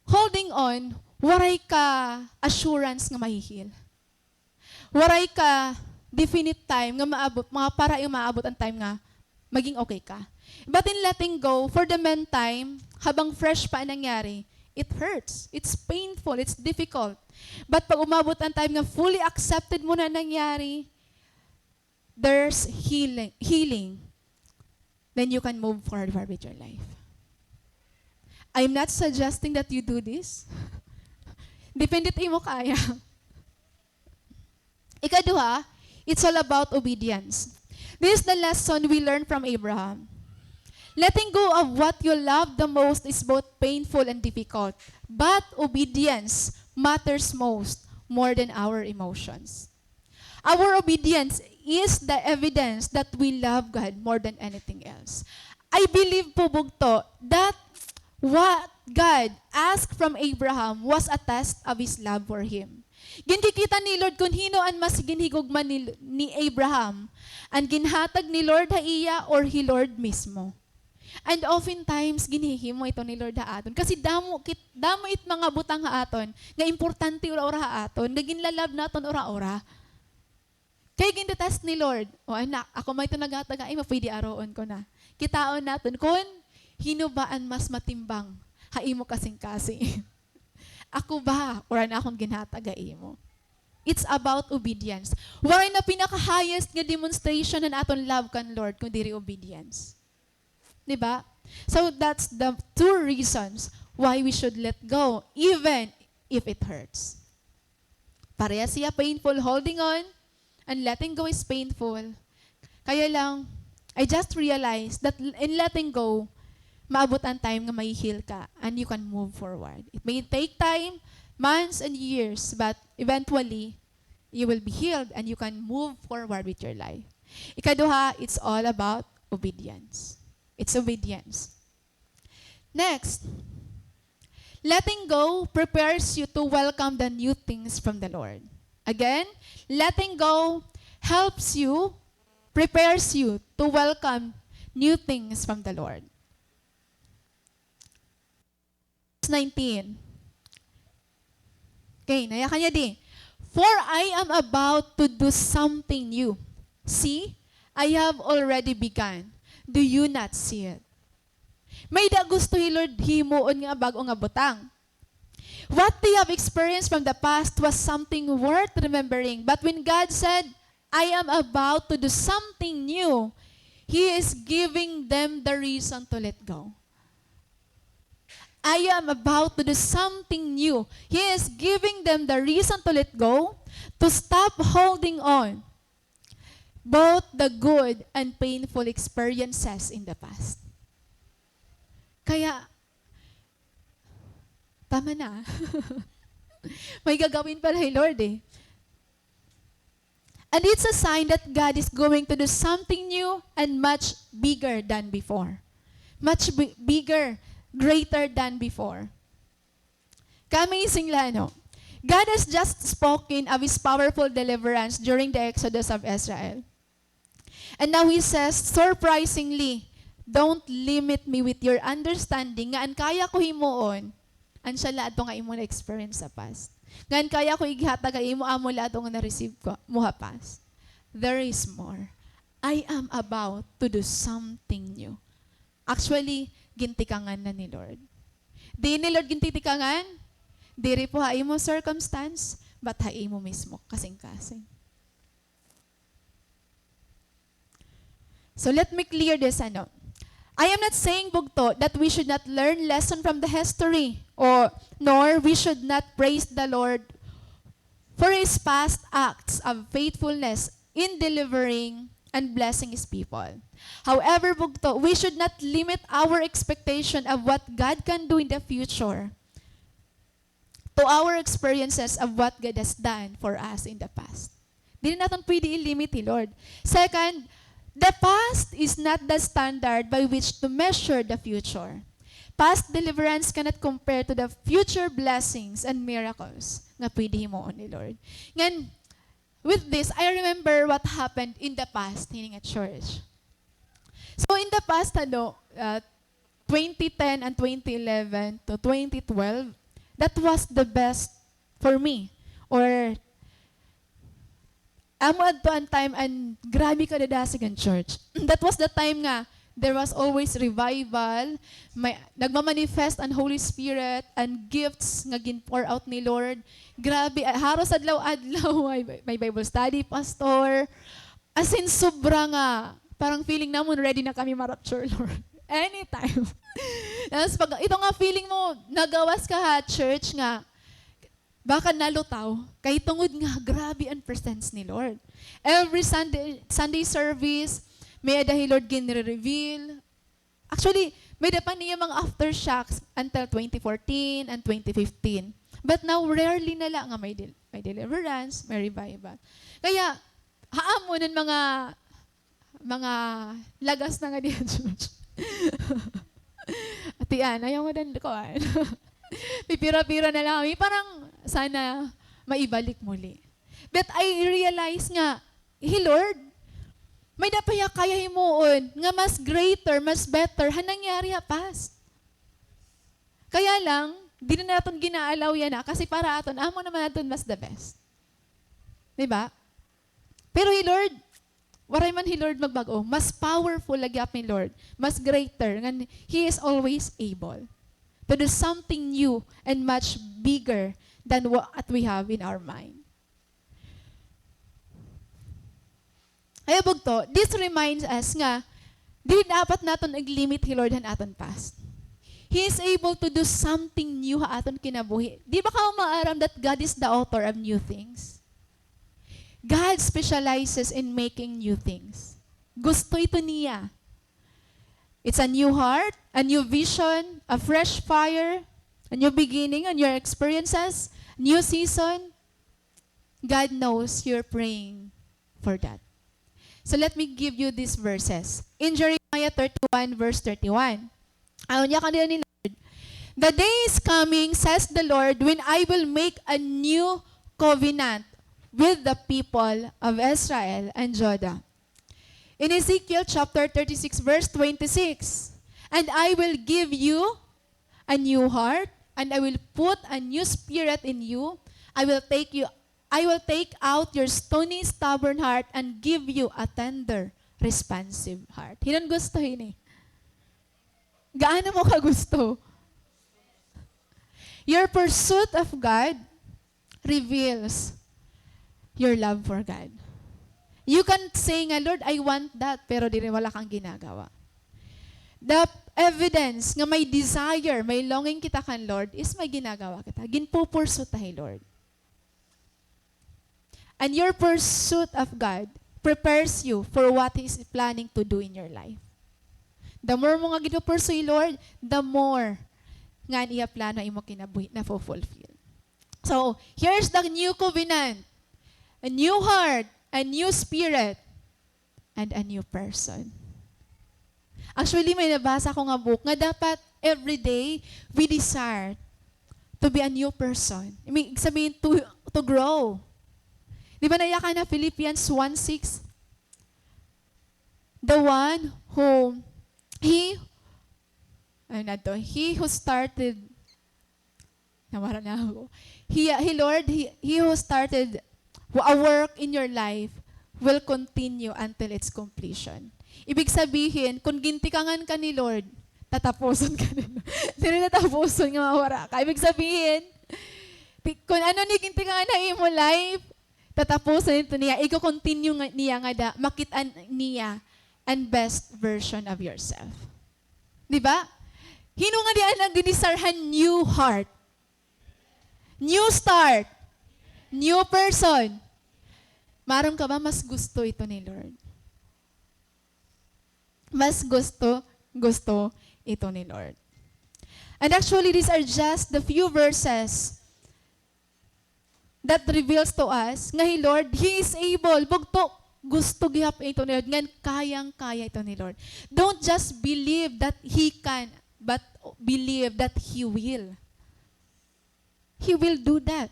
holding on, waray ka assurance nga mahi-heal. Waray ka definite time nga maabot, nga para maabot an time nga maging okay ka. But in letting go, for the meantime, habang fresh pa an nangyari, it hurts. It's painful. It's difficult. But pag umabot an time nga fully accepted mo na nangyari, there's healing, healing. Then you can move forward with your life. I'm not suggesting that you do this. Depende it imo kaya. Ikaduha, it's all about obedience. This is the lesson we learn from Abraham. Letting go of what you love the most is both painful and difficult, but obedience matters most, more than our emotions. Our obedience is the evidence that we love God more than anything else. I believe po, bugto, that what God asked from Abraham was a test of his love for him. Ginkikita ni Lord kon hin-o an mas ginhigugma ni, ni Abraham, an ginhatag ni Lord ha iya or hi Lord mismo. And oftentimes, ginhihimo ito ni Lord ha aton. Kasi damo kit-, damo it mga butang ha aton nga importante ura-ura ha aton, nga ginla-love naton ura-ura. Kay gin-test ni Lord, "O anak, ako man ito naghatag ha imo, pwede aroon ko na." Kitaon naton kon hin-o ba an mas matimbang ha imo kasingkasing. Ako ba, or an akon ginhatag ha imo? It's about obedience. Waray na pinaka-highest nga demonstration han aton love kan Lord, kun diri obedience. Di ba? So, that's the two reasons why we should let go, even if it hurts. Parehas hiya painful, holding on and letting go is painful. Kaya lang, I just realized that in letting go, maabot an time nga ma-heal ka and you can move forward. It may take time, months and years, but eventually, you will be healed and you can move forward with your life. Ikaduha, it's all about obedience. It's obedience. Next, letting go prepares you to welcome the new things from the Lord. Again, letting go helps you, prepares you to welcome new things from the Lord. Verse nineteen. Okay, naya ka niya di. "For I am about to do something new. See, I have already begun. Do you not see it?" May-ada gusto hi Lord himuon nga bag-o nga butang. What they have experienced from the past was something worth remembering. But when God said, "I am about to do something new," He is giving them the reason to let go. "I am about to do something new." He is giving them the reason to let go, to stop holding on both the good and painful experiences in the past. Kaya, tama na. May gagawin pala hi Lord eh. And it's a sign that God is going to do something new and much bigger than before. Much bi-, bigger, greater than before. Ka-amazing la, no? God has just spoken of His powerful deliverance during the Exodus of Israel. And now He says, surprisingly, "Don't limit me with your understanding," nga an kaya ko himuon, an siya la adto nga imo na-experience sa past. Nga an kaya ko ighatag ha imo, amo la adto nga na-receive ko, mo ha past. There is more. I am about to do something new. Actually, gintikangan na ni Lord. Diin ni Lord gintitikangan? Diri po ha imo circumstance, but ha imo mismo kasingkasing. So let me clear this, ano. I am not saying, bugto, that we should not learn lesson from the history, or, nor we should not praise the Lord for His past acts of faithfulness in delivering and blessing His people. However, bugto, we should not limit our expectation of what God can do in the future to our experiences of what God has done for us in the past. Diri naton pwede i-limit hi Lord. Second, the past is not the standard by which to measure the future. Past deliverance cannot compare to the future blessings and miracles nga pwede himuon ni Lord. Ngan, with this, I remember what happened in the past hini nga church. So, in the past, ano, uh, twenty ten and twenty eleven to twenty twelve, that was the best for me. Or, amo adto an time an grabe kadadasig an church. That was the time nga there was always revival, may, nagmamanifest an Holy Spirit, an gifts nga gin-pour out ni Lord. Grabe, ah, haros adlaw-adlaw, may, may Bible study, pastor. As in, sobra nga, parang feeling namon, ready na kami ma-rapture, Lord. Anytime. Tapos pag, ito nga feeling mo, nagawas ka ha church nga, baka nalutaw, kay tungod nga grabe an presence ni Lord. Every Sunday, Sunday service, may-ada hi Lord ginre-reveal. Actually, may-ada pa niya mga aftershocks until twenty fourteen and twenty fifteen. But now, rarely na la nga may del-, may deliverance, may revival. Kaya, ha amon an mga mga lagas na nga diha church. Ati Ann, ayaw mo din kuan. Pipira-pira na lang kami. Parang sana maibalik muli. But I realize nga, hey Lord, may-ada pa hiya kaya himuon nga mas greater, mas better, han nangyari ha past. Kaya lang, diri na naton gina-allow yana kasi para aton, amo naman naton mas the best. Di ba? Pero hi Lord, waray man hi Lord magbag-o. Mas powerful la gihap ni Lord. Mas greater. Ngan, He is always able to do something new and much bigger than what we have in our mind. Kaya bugto, this reminds us nga, dili dapat naton ig-limit hi Lord han aton past. He is able to do something new ha aton kinabuhi. Di ba kamo maaram that God is the author of new things? God specializes in making new things. Gusto ito niya. It's a new heart, a new vision, a fresh fire, a new beginning on your experiences, new season. God knows you're praying for that. So let me give you these verses. In Jeremiah thirty-one, verse thirty-one, ano niya kanila ni Lord? "The day is coming, says the Lord, when I will make a new covenant with the people of Israel and Judah." In Ezekiel chapter thirty-six, verse twenty-six, "And I will give you a new heart, and I will put a new spirit in you. I will take you, I will take out your stony, stubborn heart and give you a tender, responsive heart." Hinon gusto hini? Gaano mo kagusto? Your pursuit of God reveals your love for God. You can say nga, "Lord, I want that," pero diri, wala kang ginagawa. The evidence nga may desire, may longing kita kan Lord is may ginagawa kita. Ginpupursu ta hi Lord. And your pursuit of God prepares you for what He is planning to do in your life. The more mo nga ginpupursu hi Lord, the more nga an iya plano ha imo kinabuhi nafo-fulfill. So, here's the new covenant. A new heart, a new spirit, and a new person. Actually, may nabasa ko nga book nga dapat every day we desire to be a new person. Ibig sabihin, to, to grow. Di ba nayakan na Philippians one six? The one who, he, ano na to, he who started Nawara na ako. He, he, Lord, he, he who started a work in your life will continue until its completion. Ibig sabihin, kung gintikangan ka ni Lord, tatapuson ka ni Lord. Diri tatapuson nga mawara ka. Ibig sabihin, ti-, kung ano ni gintikangan ha imo life, tatapuson ito niya. Iko-continue nga, niya nga da, makit-an niya an best version of yourself. Di ba? Hin-o nga di an nagdidesire han new heart, new start, new person? Maaram ka ba, mas gusto ito ni Lord. Mas gusto, gusto ito ni Lord. And actually, these are just the few verses that reveals to us nga hi Lord, He is able. Bugto, gusto gihap ito ni Lord, ngan kayang-kaya ito ni Lord. Don't just believe that He can, but believe that He will. He will do that.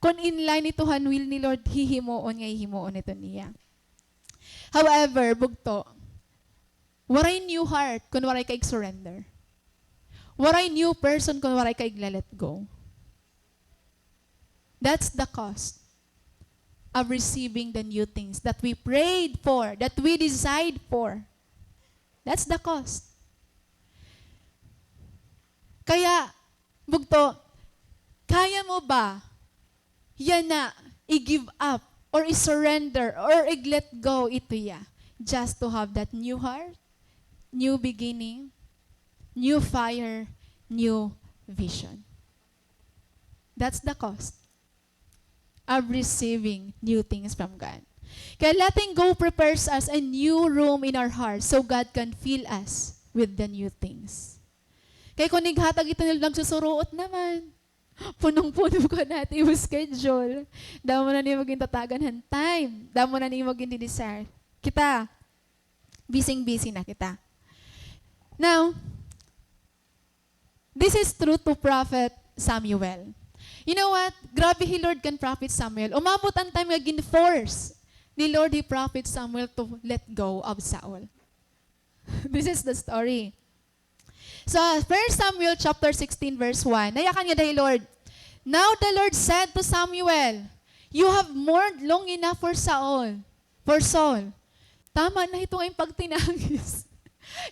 Kon in line ito han will ni Lord, hihimuon nga hihimuon ito niya. However, bugto, waray new heart kon waray ka ig-surrender. Waray new person kon waray ka igla-let go. That's the cost of receiving the new things that we prayed for, that we desired for. That's the cost. Kaya, bugto, kaya mo ba yana i-give up or i-surrender or i-let go ito ya, just to have that new heart, new beginning, new fire, new vision? That's the cost of receiving new things from God. Kaya letting go prepares us a new room in our heart so God can fill us with the new things. Kay kon ighatag ito nila, nagsusuruot naman. Punong-puno ka na it imo schedule. Damo na nimo gintatagan han time. Damo na nimo gindidesire. Kita, busy-busy na kita. Now, this is true to Prophet Samuel. You know what? Grabe hi Lord kan Prophet Samuel. Umabot an time nga gin-force ni Lord hi Prophet Samuel to let go of Saul. This is the story. So, First Samuel chapter sixteen, verse one, nayakan ngada hi Lord, "Now the Lord said to Samuel, 'You have mourned long enough for Saul, for Saul.'" Tama na ito nga imo pagtinangis.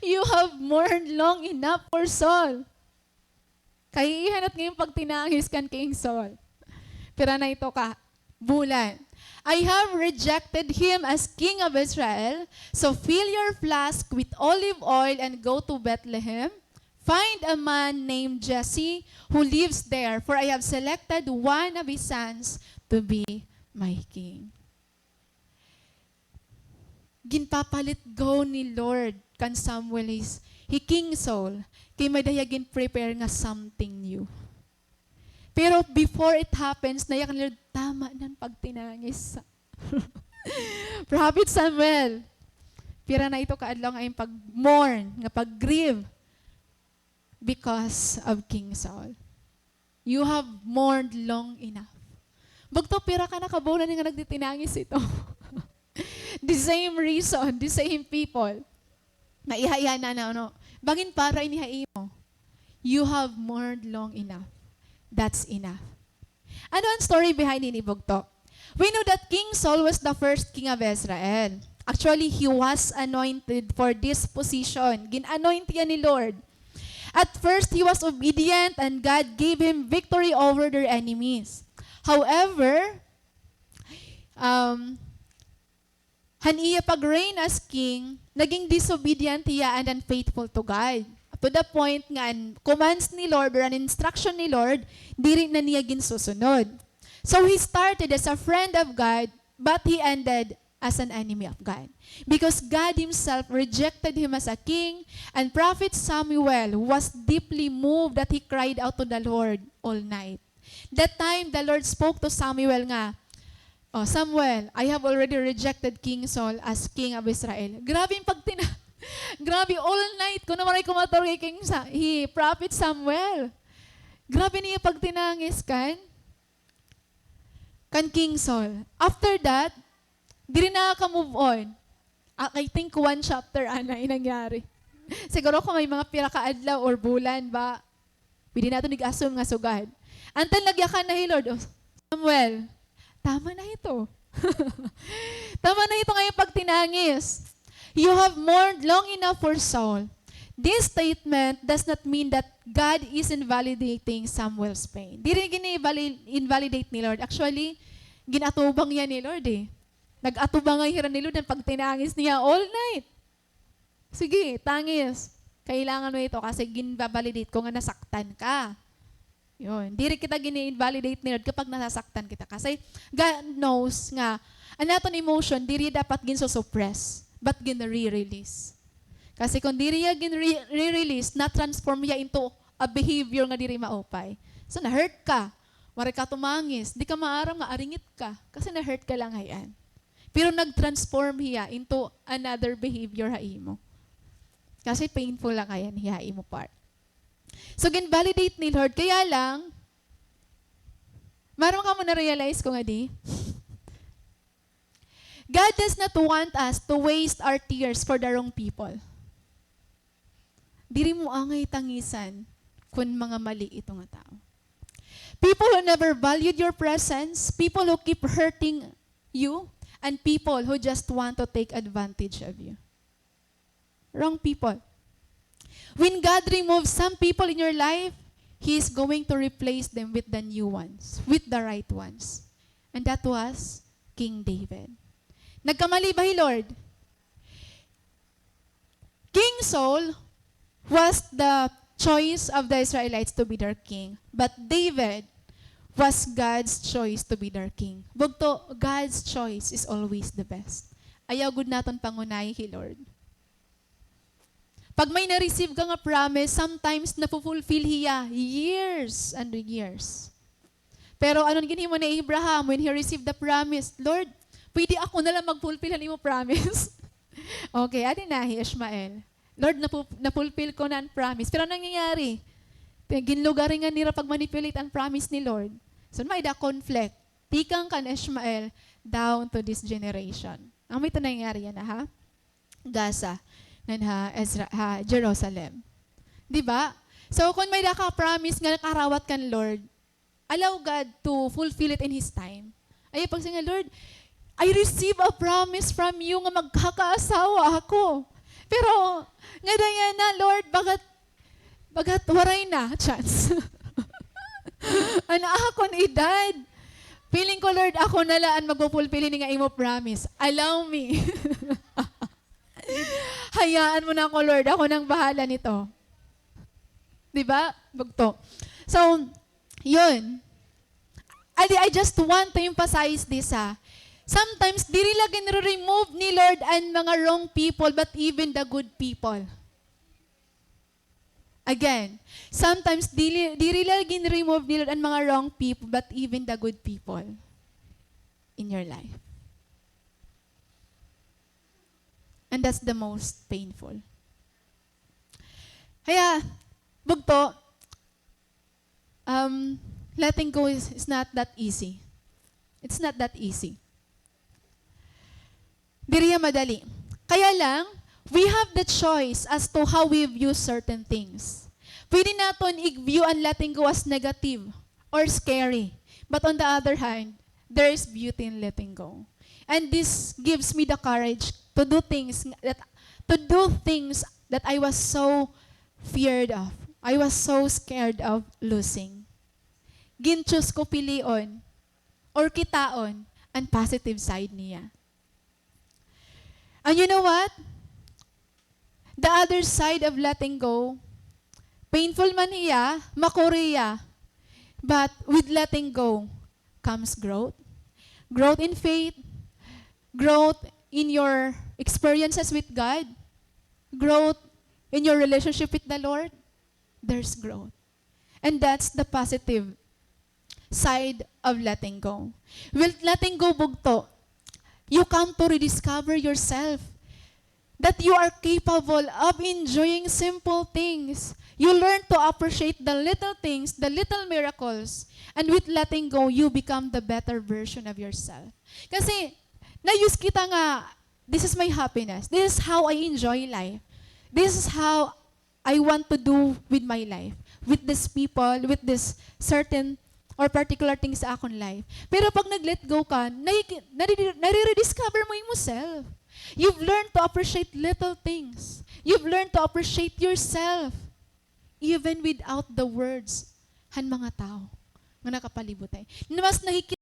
"You have mourned long enough for Saul." Kaiihanat nga imo pagtinangis kan King Saul. Pira na ito ka bulan. "I have rejected him as king of Israel, so fill your flask with olive oil and go to Bethlehem. Find a man named Jesse who lives there, for I have selected one of his sons to be my king." ginpapa-let go ni Lord kan Samuel is, hi King Saul, kay may-ada hiya gin-prepare nga something new. Pero before it happens, nayakan ni Lord, "Tama na an pagtinangis." Prophet Samuel, pira na ito ka adlaw nga im pag-mourn, nga pag-grieve because of King Saul. You have mourned long enough. Bugto, pira ka na kabulan nga nagtitinangis ito. The same reason, the same people. Naiha-iha na, na, ano. Bangin para ini ha imo. You have mourned long enough. That's enough. Ano an story behind ini, bugto? We know that King Saul was the first king of Israel. Actually, he was anointed for this position. Gin-anoint hiya ni Lord. At first, he was obedient and God gave him victory over their enemies. However, um, han iya pag-reign as king, naging disobedient hiya and unfaithful to God. To the point nga an commands ni Lord or an instruction ni Lord, diri na niya ginsusunod. So he started as a friend of God, but he ended as an enemy of God. Because God himself rejected him as a king, and Prophet Samuel was deeply moved that he cried out to the Lord all night. That time, the Lord spoke to Samuel nga, "Oh, Samuel, I have already rejected King Saul as king of Israel." Grabe an pagtina-, grabe, all night kuno waray kumaturog hi King Sa-, hi Prophet Samuel. Grabe niya pagtinangis kan, kan King Saul. After that, diri na ka-move on. Ah, I think one chapter ana an nangyari. Siguro kon may mga pira ka adlaw or bulan ba, pwede naton ig-assume nga sugad. Until nagyakan na hi Lord, "Oh, Samuel, tama na ito. Tama na ito nga imo pagtinangis. You have mourned long enough for Saul." This statement does not mean that God is invalidating Samuel's pain. Diri gin-invalidate ni Lord. Actually, gin-atubang hiya ni Lord eh. Nag-atubangay hira ni Lord an pagtinangis niya all night. Sige, tangis. Kailangan mo ito kasi gin-validate ko nga nasaktan ka. Yun. Diri kita gini-invalidate ni Lord kapag nasasaktan kita. Kasi God knows nga an aton emotion, diri dapat ginsusuppress, but gin-re-release. Kasi kung diri hiya gin-re-, re-release, na-transform hiya into a behavior nga diri maupay. So, na-hurt ka. Waray ka tumangis. Di ka maaram nga aringit ka. Kasi na-hurt ka la ngay-an. Pero nag-transform hiya into another behavior ha imo. Kasi painful la ngay-an hiya ha imo part. So, gin-validate ni Lord. Kaya lang, maaram kamo na-realize ko ngadi, God does not want us to waste our tears for the wrong people. Diri mo angay tangisan kun mga mali ito nga tawo. People who never valued your presence, people who keep hurting you, and people who just want to take advantage of you. Wrong people. When God removes some people in your life, He is going to replace them with the new ones, with the right ones. And that was King David. Nagkamali ba hi Lord? King Saul was the choice of the Israelites to be their king, but David was God's choice to be their king. Bugto, God's choice is always the best. Ayaw gud naton pangunahi hi Lord. Pag may na-receive ka nga promise, sometimes nafu-fulfill hiya years and years. Pero ano an ginhimo ni Abraham when he received the promise? "Lord, pwede ako na la mag-fulfill han imo promise?" Okay, adi na hi Ishmael. "Lord, napu-, na-fulfill ko na an promise." Pero ano nangyayari? Ti-, ginlugaringan nira pag-manipulate an promise ni Lord. So, may-ada conflict. Tikang kan Ishmael down to this generation. Amo ito nangyayari yana ha Gaza, ngan ha Ezra-, ha Jerusalem. Di ba? So, kon may-ada ka promise nga nakarawat kan Lord, allow God to fulfill it in His time. Ayaw pagsiring nga, "Lord, I receive a promise from you nga magkakaasawa ako. Pero, ngada yana, Lord, bagat, bagat waray na chance. An akon edad. Feeling ko, Lord, ako na la an magfufulfill hini nga imo promise. Allow me." Hayaan mo na ako, Lord. Ako nang bahala nito. Di ba? Bugto. So, yun. I, I just want to emphasize this, ha. Sometimes, diri la ginre-remove ni Lord an mga wrong people, but even the good people. Again, sometimes, dili, diri la ginre-remove ni Lord an mga wrong people, but even the good people in your life. And that's the most painful. Kaya, bugto, um, letting go is, is not that easy. It's not that easy. Diri hiya madali. Kaya lang, we have the choice as to how we view certain things. Pwede naton i-view an letting go as negative or scary. But on the other hand, there is beauty in letting go. And this gives me the courage to do things that, to do things that I was so feared of. I was so scared of losing. Gin-choose ko pilion or kitaon an positive side niya. And you know what? The other side of letting go, painful man hiya, makuri hiya. But with letting go comes growth. Growth in faith, growth in your experiences with God, growth in your relationship with the Lord. There's growth. And that's the positive side of letting go. With letting go, bugto, you come to rediscover yourself, that you are capable of enjoying simple things. You learn to appreciate the little things, the little miracles. And with letting go, you become the better version of yourself. Kasi, na-use kita nga, "This is my happiness. This is how I enjoy life. This is how I want to do with my life, with these people, with this certain or particular things sa akon life." Pero pag nag-let go ka, nai-, nare-, nare-rediscover mo imo self. You've learned to appreciate little things. You've learned to appreciate yourself, even without the words han mga tawo nga nakapalibot ay. Mas nahikit